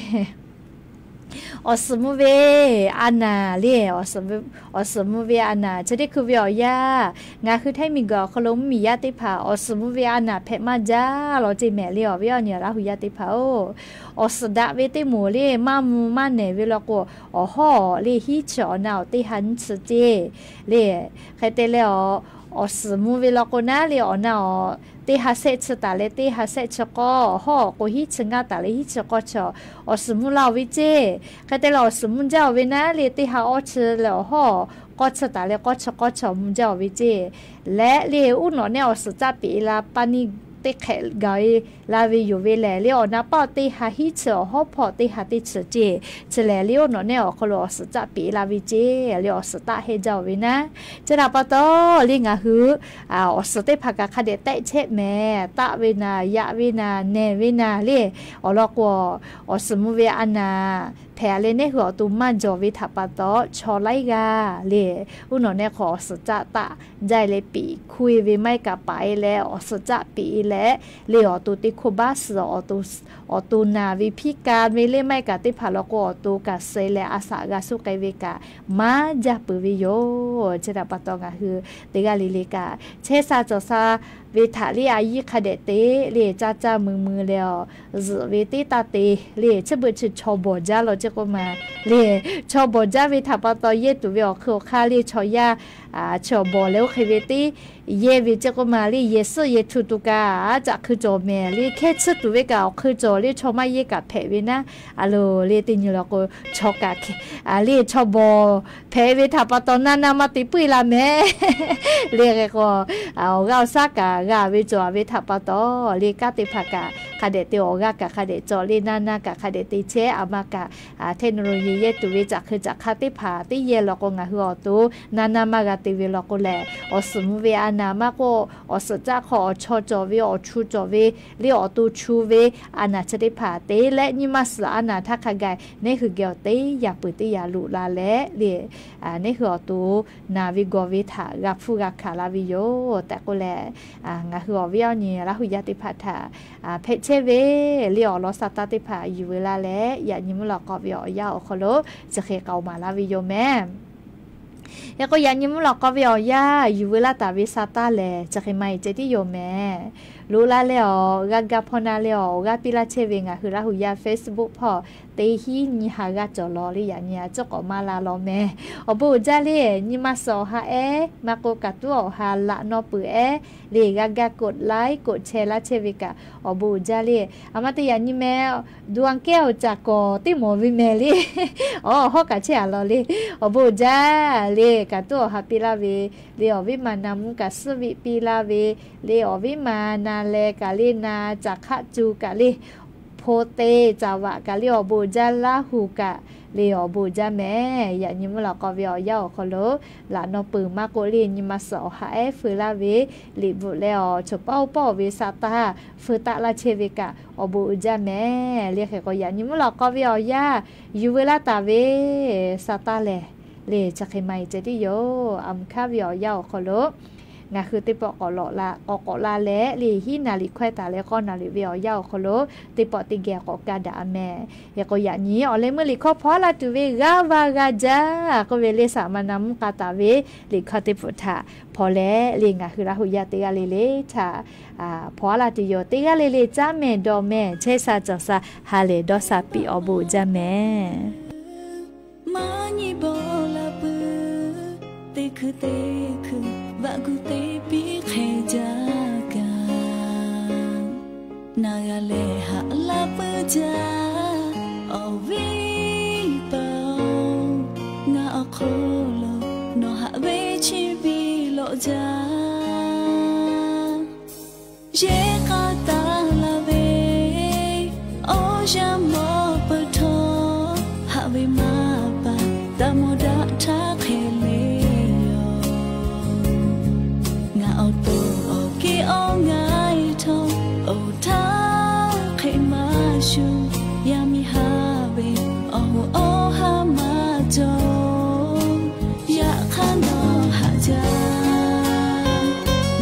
Awˬ suhˍ mvuh ve a naˍ le, awˬ suhˍ mvuh ve a naˍ, chi teˇ hkui ve awˬ yanˇ, ngaˬ hui Htaiˇ miˬguiˬ awˬ hk'aw lo mvuhˇmiˬ yaˇ teˇ hpaˍ awˬ suhˍ mvuh ve a naˍ hpehꞈ maˇ jaˇ law ceˇ mehˍ le. Awˬ viˉ awˬ nyi Laˇ huˍ yaˇ teˇ hpaˍ-oˬ, awˬ suhˍ daꞈ ve teˇ moˍ le, maˇ mvuh maˇ nehˬ ve law k'o, awˬ hawˉ le hiˉ chi awˬ na awˬ teˇ ha nyiˇ chi ceˇ le. Hk'e te leh, awˬ suhˍ mvuh ve law k'o naˉ le, awˬ na awˬ teˇ ha shehˆ chi taˍ leh teˇ ha shehˆ chi k'awˇ, awˬ hawˉ awˬ k'o hiˉ chi ngaˇ taˍ leh hiˉ chi k'awˇ chi awˬ suhˍ mvuh laˇ-oˬ ve ceˇ. Hk'e te leh, awˬ suhˍ mvuh jaˇ-oˬ ve naˉ le, teˇ ha awˇ chi leh awˬ hawˉ k'awˇ chi taˍ leh k'awˇ chi k'awˇ chi awˬ mvuh jaˇ-oˬ ve ceˇ. Leh le, uˉ nawꞈ nehˆ awˬ suhˍ caˆ peꞈ la pa niˇ teˇ hk'ehꞈ gaˬ e la ve yoˬ ve lehˬ le, awˬ na paˇ teˇ ha hiˉ chi, awˬ hawˉ hpawˇ teˇ ha teˇ chi ceˇ. Chi lehˬ le, uˉ nawꞈ nehˆ awˬ hk'aw lo awˬ suhˍ caˆ peꞈ la ve ceˇ le, awˬ suhˍ taˆ hehnˇ jaˇ-oˬ ve naˉ. Chi htaꞈ pa taw le, ngaˬ hui awˬ suhˍ teˇ hpaˍ kaꞈ hk'a dehꞈ tehˆ chehˇ mehˍ. Taˆ ve naˍ, yaꞈ ve naˍ, nehˬ ve naˍ le, awˬ lawn k'o, awˬ suhˍ mvuh ve a naˍ hpehꞈ leh, neˇ hui awˬ to maˇ jawˬ ve htaꞈ pa taw, chaw laiˉ g'aˇ le, uˉ nawꞈ nehˆ hk'aw awˬ suhˍ caˆ taˆ jaˇ e leh peꞈ hkuˇ e ve maˇ heˆ kaꞈ paˍ e leh awˬ suhˍ caˆ peꞈ e leh le, awˬ to teˇ hkawˇ baˆ suhˍ, awˬ to na ve hpiˇ ka ve le maˇ heˆ kaꞈ teˇ hpaˍ law k'o, awˬ to kaꞈ suh e leh a shaꞈ g'a suhˉ k'ai ve kaꞈ maˇ jaˇ peuˬ ve yoˬ. Chi htaꞈ pa taw, ngaˬ hui teˇ g'aˇ le le kaꞈ chehˇ sha cawˬ sha ve htaꞈ le a yiˇ hk'a dehꞈ te le, caˇ caˇ mui mui leh awˬ zuhꞈ ve teˇ taˇ te le, chi beuꞈ chi chaw bawˬ jaˇ law ceˇ k'oˆ ma le. Chaw bawˬ jaˇ ve htaꞈ pa taw, yehˇ tuˬ ve awˬ hk'ui awˬ hk'aˇ le chaw yaˇ chi awˬ bawˬ leh oˇ hk'e ve teˇ yehˇ ve ceˇ k'oˆ ma le. Yehˬ suhˆ yehˬ htu tuˬ kaꞈ a caꞈ hkui cawˬ mehˍ le, hkehˇ tsuhˇ tuˬ ve kaꞈ awˬ hk'ui cawˬ le, chaw maˇ yehˇ kaꞈ hpehꞈ ve naˉ. A loˍ le, teˇ nyi law k'o, chaw kaꞈ le chaw bawˬ hpehꞈ ve htaꞈ pa taw naˇ naˇ maˇ te puiˉ la mehˍ le. Hk'e k'o, awˬ g'aˇ awˬ shaˉ kaꞈ g'a ve cawˬ ve htaꞈ pa taw, le kanˉ teˇ hpaˍ kaꞈ hk'a dehꞈ te, awˬ g'aˇ kaꞈ hk'a dehꞈ cawˬ le, na na kaꞈ hk'a dehꞈ te chehˇ, aˬ ma kaꞈ technology yehˇ tuˬ ve caꞈ hk'e caꞈ hk'a teˇ hpaˍ teˇ yehˇ law k'o, ngaˬ hui awˬ to na na maˇ g'a te ve law k'o lehˬ, awˬ suhˍ mvuh ve a naˍ maˇ k'oˆ, awˬ suhˍ caˆ hk'aw awˬ chaw cawˬ ve, awˬ chu cawˬ ve, le awˬ to chu ve a naˍ chi teˇ hpaˍ te leh, nyi ma suhˍ a naˍ htaˇ hk'a gaˬ neˇ hui geh awˬ teˇ yaꞈ peuˬ teˇ yaꞈ loꞈ la leh le, neˇ hui awˬ to naˬ ve gawˬ ve htaꞈ g'a hpfuhˇ g'a hkanˍ la ve yoˬ tehꞈ k'oˆ leh, ngaˬ hui awˬ viˉ awˬ nyi Laˇ hu yaˇ teˇ hpaˍ htaꞈ hpehꞈ chehˇ ve le awˬ lawn sa taˇ teˇ hpaˍ yuˬ veu laˇ leh, yaꞈ nyi mvuhˇ lawꞈ k'aw ve awˬ yanˇ awˬ hk'aw lo chi hk'e k'aoˍ maˍ laˇ ve yoˬ mehˍ. Hk'e k'o, yaꞈ nyi mvuhˇ lawꞈ k'aw ve awˬ yanˇ yuˬ veu laˇ taˍ ve sa taˇ lehˬ, chi hk'e maˇ heˆ ceh tiˉ yoˬ mehˍ. Loꞈ la leh awˬ g'aˇ gaˇ hpawˇ na leh awˬ g'aˇ piˇ laˇ chehˇ ve ngaˬ hui Laˇ hu yaˇ Facebook hpawˇ teˇ hinˉ nyiˇ ha g'aˇ cawˬ law le, yaꞈ nyi a cuˉ k'awꞈ maˇ la law mehˍ. Awˬ bon uiˍ jaˇ le, nyi ma suhˍ awˬ ha ehˉ maˇ k'oˆ, kaꞈ tuˉ awˬ ha laꞈ naw peuˬ ehˉ le, g'aˇ gaˇ กดไลค์ กดแชร์ laˇ chehˇ ve kaꞈ awˬ bon uiˍ jaˇ le. Aˬ ma te yaꞈ nyi mehˍ, ดวงแก้ว caꞈ kawˍ teˇ mawˬ ve mehˍ le. Awˬ hawˉ kaꞈ chehˇ a law le. Awˬ bon uiˍ jaˇ le, kaꞈ tuˉ awˬ ha piˇ laˇ ve le, awˬ viˉ ma na mvuhˇ kaꞈ suhˉ viˆ piˇ laˇ ve le, awˬ viˉ ma na leh kaꞈ le, na caꞈ hk'aˆ cu kaꞈ le, hpo te caˍ vaꞈ kaꞈ le, awˬ bon uiˍ jaˇ Laˇ hu kaꞈ le, awˬ bon uiˍ jaˇ mehˍ. Yaꞈ nyi mvuhˇ lawꞈ k'aw ve awˬ yanˇ awˬ hk'aw lo laꞈ naw peuˬ maˇ k'oˆ le, nyi ma suhˍ awˬ ha ehˉ feu laˇ ve, liꞈ bvuhꞈ leh awˬ chawˬ paˇ oˇ pawˆ ve sa taˇ feu taˆ laˇ chehˇ ve kaꞈ awˬ bon uiˍ jaˇ mehˍ le. Hk'e k'o, yaꞈ nyi mvuhˇ lawꞈ k'aw ve awˬ yanˇ yuˬ veu laˇ taˍ ve sa taˇ lehˬ le, chi hk'e maˇ heˆ ceh tiˉ yoˬ. A mvuhˇ hkanˉ ve awˬ yanˇ awˬ hk'aw lo ngaˬ hui teˇ pawˆ k'awꞈ k'awꞈ la leh le, hiˉ naˍ riˍ hkawehˇ taˍ leh k'awˇ naˍ riˍ ve awˬ yanˇ awˬ hk'aw lo teˇ pawˆ teˇ geh k'awꞈ ka daꞈ a mehˍ. Hk'e k'o, yaꞈ nyi awˬ leh meuˇ liꞈ hkawˇ hpawˇ a laˇ tuˬ ve g'aˇ va g'a jaˇ k'oˆ ve le, saˍ ma na mvuhˇ k'a taˍ ve liꞈ hkawˇ teˇ pawˆ htaꞈ hpawˇ leh le, ngaˬ hui Laˇ hu yaˇ teˇ g'aˇ le le htaꞈ hpawˇ a laˇ tuˬ yoˬ. Teˇ g'aˇ le le caˉ mehˍ dawˬ mehˍ, chehˇ sha cawˬ sha ha lehˬ dawˇ sha piˇ, awˬ bon uiˍ jaˇ mehˍ. Maˇ nyi bawˬ la peuˬ, teˇ hkui teˇ hkui vaꞈ gu teˇ piˇ hk'e jaˇ kaꞈ, na g'a leh haꞈ la peuˬ jaˇ. Awˬ viˉ paˍ-oˬ, ngaˬ awˬ hk'aw lo nawˬ haꞈ ve chi biˇ lawꞈ jaˇ. Yehˬ k'a taˍ la ve awˬ yanˇ mawˬ peuˬ htawˇ, haꞈ ve maˇ paˍ taˇ mawˬ daꞈ htaˇ hk'e le yoˬ. Ngaˬ awˬ to awˬ kiˇ awˬ ngaˇ htawˇ, oˇ htaˇ hk'e maˇ shuˍ. Yaˇ miˇ haˍ ve awˬ hoꞈ awˬ ha maˇ cawˬ. Yaꞈ hk'aˇ nawˬ haꞈ jaˇ.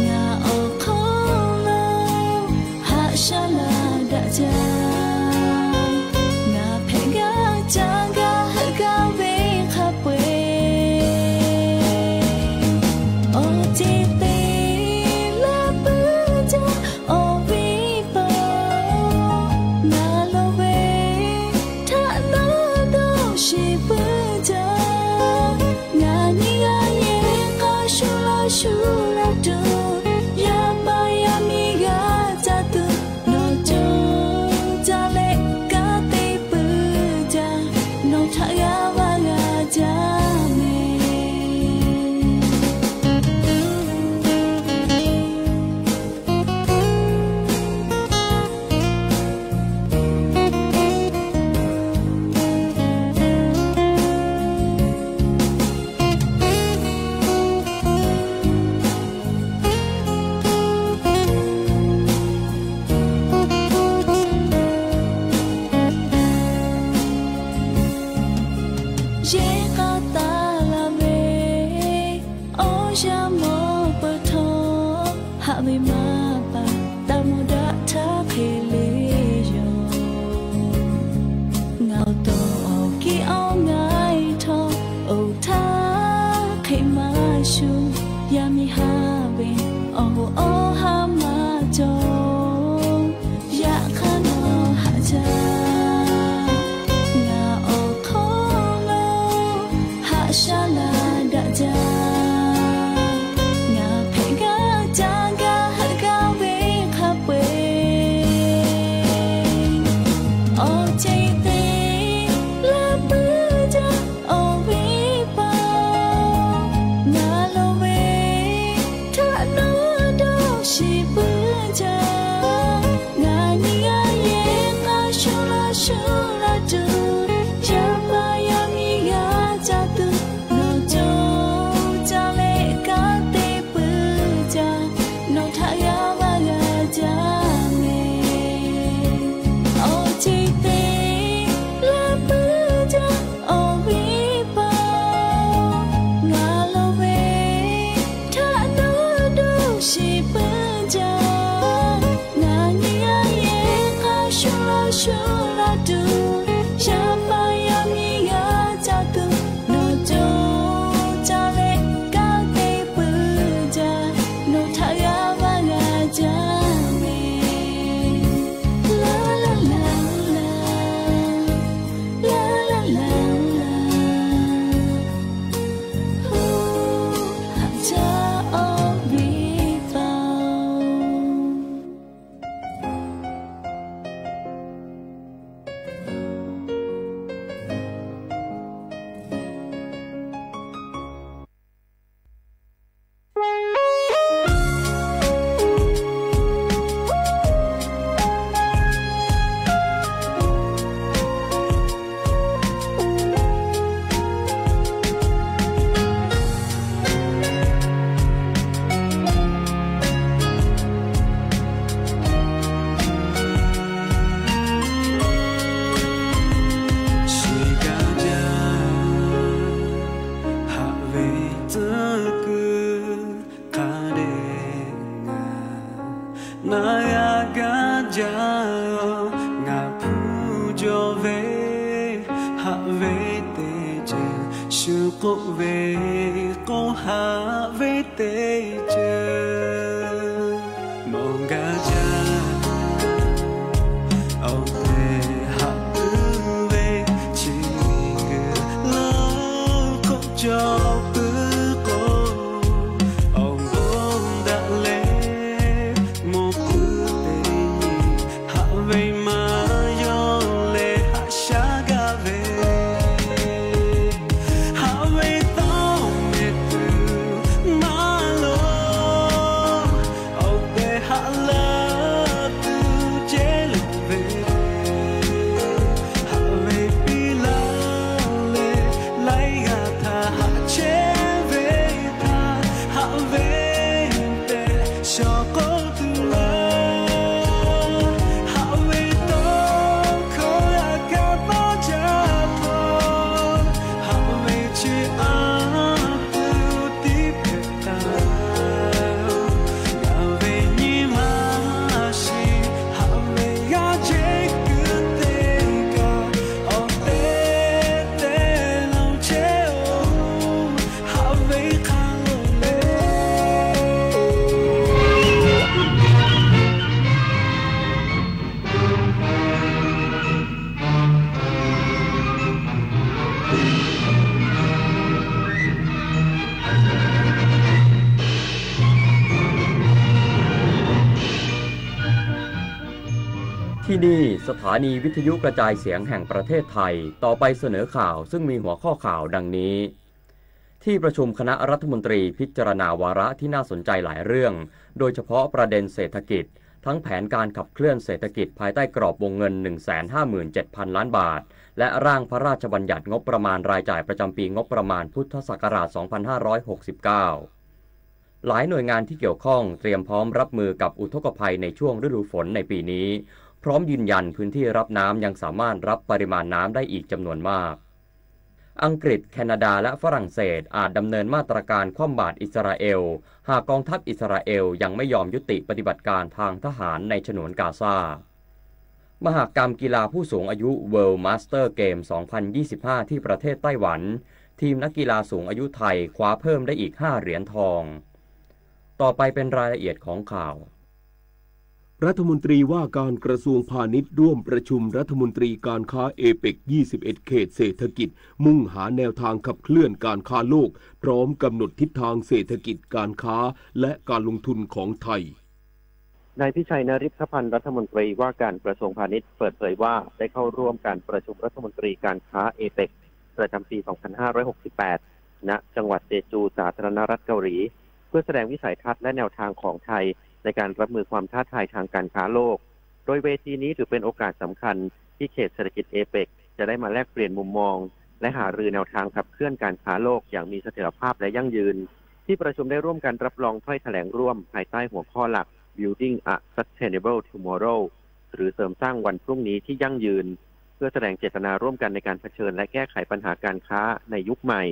Ngaˬ awˬ hk'aw lo haꞈ shaˉ la daꞈ jaˇ. Ngaˬ hpehꞈ gaˇ caˇ gaˇ heuˆ gaˇ ve hk'a peu-eˬ, awˬ ceˬ te la peuˬ jaˇ. Awˬ viˉ paˍ-oˬ, ngaˬ lo ve htaꞈ nawˬ dawˇ sheˍ peuˬ jaˇ. Ngaˬ nyi g'a yehˬ k'a shu laˇ shu laˇ tuˬ, yaˇ paˍ yaˇ miˇ g'a ca tuˬ, nawˬ co ca leh kanˉ te peuˬ jaˇ. Nawˬ htaꞈ g'a vaˇ g'a jaˇ mehˍ. Yehˬ k'a taˍ la ve awˬ yanˇ mawˬ peuˬ htawˇ, haꞈ ve maˇ paˍ taˇ mawˬ daꞈ htaˇ hk'e le yoˬ. Ngaˬ awˬ to awˬ kiˇ awˬ ngaˇ htawˇ, oˇ htaˇ hk'e maˇ shuˍ. Yaˇ miˇ haˍ ve awˬ hoꞈ awˬ ha maˇ cawˬ. Yaꞈ hk'aˇ nawˬ haꞈ jaˇ. Ngaˬ awˬ hk'aw lo haꞈ shaˉ la daꞈ jaˇ. Ngaˬ hpehꞈ gaˇ caˇ gaˇ heuˆ gaˇ Chaˇ awˬ viˉ paˍ-oˬ, chi gaˇ jaˇ haꞈ ve tcuhˉ kuiˬ hk'a dehꞈ ngaˬ, naˬ g'a gaˇ jaˇ, ngaˬ hpu jaw ve haꞈ ve teˇ ceuˬ, shu k'oˆ ve k'o haꞈ ve teˇ ceuˬ, mawˬ gaˇ jaˇ, awˬ tehˬ haꞈ tuˬ ve chi kuiˬ la k'oˆ cawˬ puiˉ k'o, awˬ bon daꞈ leh mawˬ puiˉ teˇ nyi, haꞈ ve maˇ yawˇ leh haꞈ shaˉ gaˇ ve, haꞈ ve tawˇ mehˍ tuˬ maˇ loˍ, awˬ tehˬ haꞈ la tuˬ ceh loˍ ve, haꞈ ve piˇ laˇ leh laiˉ g'aˇ htaꞈ haꞈ chehˇ ve htaꞈ, haꞈ ve tehꞈ shawˍ k'oˆ tuˬ laˇ, haꞈ ve tawˇ hkawˇ g'a kaˇ paˇ jaˇ htaˇ, haꞈ ve chi aˉ tuˬ tiˉ hpehꞈ taˍ, ngaˬ ve nyi ma shiˍ, haꞈ ve g'aˇ jeˇ kuiˬ teˇ kaꞈ, awˬ tehˬ tehˬ laˬ chehˇ-oˬ, haꞈ ve hk'a loˍ le. ที่นี่สถานีวิทยุกระจายเสียงแห่งประเทศไทย ต่อไปเสนอข่าวซึ่งมีหัวข้อข่าวดังนี้ ที่ประชุมคณะรัฐมนตรีพิจารณาวาระที่น่าสนใจหลายเรื่อง โดยเฉพาะประเด็นเศรษฐกิจ ทั้งแผนการขับเคลื่อนเศรษฐกิจภายใต้กรอบวงเงิน หนึ่งแสนห้าหมื่นเจ็ดพันล้านบาท และร่างพระราชบัญญัติงบประมาณรายจ่ายประจำปีงบประมาณพุทธศักราช สองพันห้าร้อยหกสิบเก้า หลายหน่วยงานที่เกี่ยวข้องเตรียมพร้อมรับมือกับอุทกภัยในช่วงฤดูฝนในปีนี้ พร้อมยืนยันพื้นที่รับน้ำยังสามารถรับปริมาณน้ำได้อีกจำนวนมาก อังกฤษ แคนาดา และฝรั่งเศสอาจดำเนินมาตรการคว่ำบาตรอิสราเอล หากกองทัพอิสราเอลยังไม่ยอมยุติปฏิบัติการทางทหารในฉนวนกาซา มหกรรมกีฬาผู้สูงอายุ World Master Game สองพันยี่สิบห้า ที่ประเทศไต้หวัน ทีมนักกีฬาสูงอายุไทยคว้าเพิ่มได้อีก ห้า เหรียญทอง ต่อไปเป็นรายละเอียดของข่าว รัฐมนตรีว่าการกระทรวงพาณิชย์ร่วมประชุมรัฐมนตรีการค้า เอเปก ยี่สิบเอ็ด เขตเศรษฐกิจ มุ่งหาแนวทางขับเคลื่อนการค้าโลก พร้อมกำหนดทิศทางเศรษฐกิจการค้า และการลงทุนของไทย นายพิชัย นฤทธพันธ์ รัฐมนตรีว่าการกระทรวงพาณิชย์เปิดเผยว่าได้เข้าร่วมการประชุมรัฐมนตรีการค้า เอเปก ประจำปี สองพันห้าร้อยหกสิบแปด ณ จังหวัดเจจู สาธารณรัฐเกาหลี เพื่อแสดงวิสัยทัศน์และแนวทางของไทยในการรับมือความท้าทายทางการค้าโลก โดยเวทีนี้ถือเป็นโอกาสสำคัญที่เขตเศรษฐกิจ เอเปก จะได้มาแลกเปลี่ยนมุมมอง และหารือแนวทางขับเคลื่อนการค้าโลกอย่างมีเสถียรภาพและยั่งยืน ที่ประชุมได้ร่วมกันรับรองถ้อยแถลงร่วมภายใต้หัวข้อหลัก Building a Sustainable Tomorrow หรือเสริมสร้างวันพรุ่งนี้ที่ยั่งยืน เพื่อแสดงเจตนาร่วมกันในการเผชิญและแก้ไขปัญหาการค้าในยุคใหม่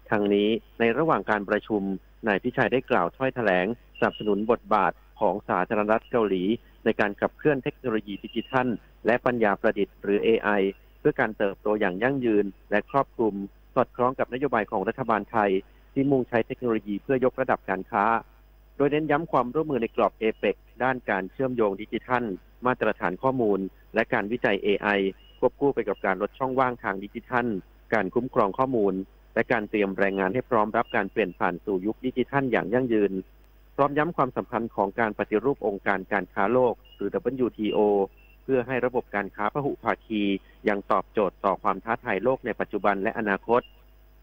ทั้งนี้ในระหว่างการประชุม นายพิชัยได้กล่าวถ้อยแถลงสนับสนุนบทบาทของสาธารณรัฐเกาหลี ในการขับเคลื่อนเทคโนโลยีดิจิทัล และปัญญาประดิษฐ์หรือ เอไอ เพื่อการเติบโตอย่างยั่งยืน และครอบคลุม สอดคล้องกับนโยบายของรัฐบาลไทย ที่มุ่งใช้เทคโนโลยีเพื่อยกระดับการค้า โดยเน้นย้ำความร่วมมือในกรอบ เอเปก ด้านการเชื่อมโยงดิจิทัล มาตรฐานข้อมูล และการวิจัย เอไอ ควบคู่ไปกับการลดช่องว่างทางดิจิทัล การคุ้มครองข้อมูล และการเตรียมแรงงานให้พร้อมรับการเปลี่ยนผ่านสู่ยุคดิจิทัลอย่างยั่งยืน พร้อมย้ำความสำคัญของการปฏิรูปองค์การการค้าโลก หรือ ดับเบิลยูทีโอ เพื่อให้ระบบการค้าพหุภาคียังตอบโจทย์ต่อความท้าทายโลกในปัจจุบันและอนาคต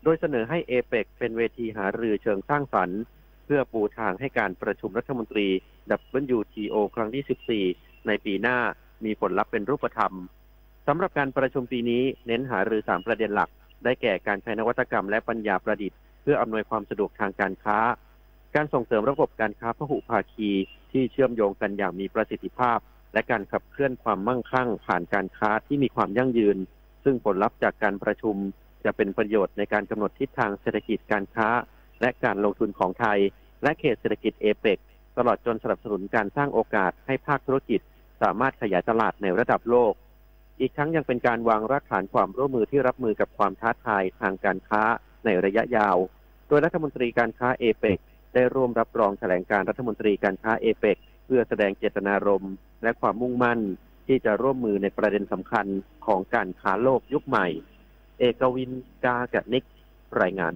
โดยเสนอให้ เอเปก เป็นเวทีหารือเชิงสร้างสรรค์ เพื่อปูทางให้การประชุมรัฐมนตรี ดับเบิลยูทีโอ ครั้งที่ สิบสี่ ในปีหน้า มีผลลัพธ์เป็นรูปธรรม สำหรับการประชุมปีนี้เน้นหารือ สาม ประเด็นหลัก ได้แก่การใช้นวัตกรรมและปัญญาประดิษฐ์เพื่ออำนวยความสะดวกทางการค้า การส่งเสริมระบบการค้าพหุภาคีที่เชื่อมโยงกันอย่างมีประสิทธิภาพ และการขับเคลื่อนความมั่งคั่งผ่านการค้าที่มีความยั่งยืน ซึ่งผลลัพธ์จากการประชุมจะเป็นประโยชน์ในการกำหนดทิศทางเศรษฐกิจการค้า และการลงทุนของไทย และเขตเศรษฐกิจ เอเปก ตลอดจนสนับสนุนการสร้างโอกาสให้ภาคธุรกิจสามารถขยายตลาดในระดับโลก อีกทั้งยังเป็นการวางรากฐานความร่วมมือที่รับมือกับความท้าทายทางการค้าในระยะยาว โดยรัฐมนตรีการค้า เอเปก ได้ร่วมรับรองแถลงการรัฐมนตรีการค้า เอเปก เพื่อแสดงเจตนารมณ์และความมุ่งมั่นที่จะร่วมมือในประเด็นสำคัญของการค้าโลกยุคใหม่ เอกวิน กากนิก รายงาน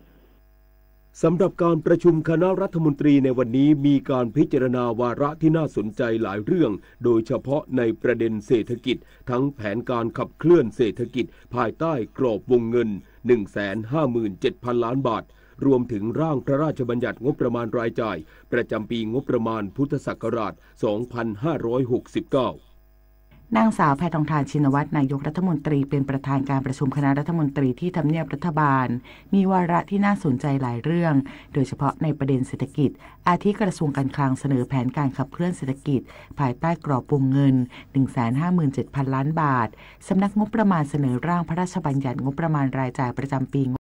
สำหรับการประชุมคณะรัฐมนตรีในวันนี้มีการพิจารณาวาระที่น่าสนใจหลายเรื่อง โดยเฉพาะในประเด็นเศรษฐกิจ ทั้งแผนการขับเคลื่อนเศรษฐกิจภายใต้กรอบวงเงิน หนึ่งแสนห้าหมื่นเจ็ดพันล้านบาท รวมถึงร่างพระราชบัญญัติงบประมาณรายจ่ายประจำปีงบประมาณพุทธศักราช สองพันห้าร้อยหกสิบเก้า นางสาว แพทองธาร ชินวัตร นายกรัฐมนตรี เป็นประธานการประชุมคณะรัฐมนตรีที่ทำเนียบรัฐบาล มีวาระที่น่าสนใจหลายเรื่อง โดยเฉพาะในประเด็นเศรษฐกิจ อาทิกระทรวงการคลังเสนอแผนการขับเคลื่อนเศรษฐกิจ ภายใต้กรอบวงเงิน หนึ่งแสนห้าหมื่นเจ็ดพันล้านบาท สำนักงบประมาณเสนอร่างพระราชบัญญัติงบประมาณรายจ่ายประจำปี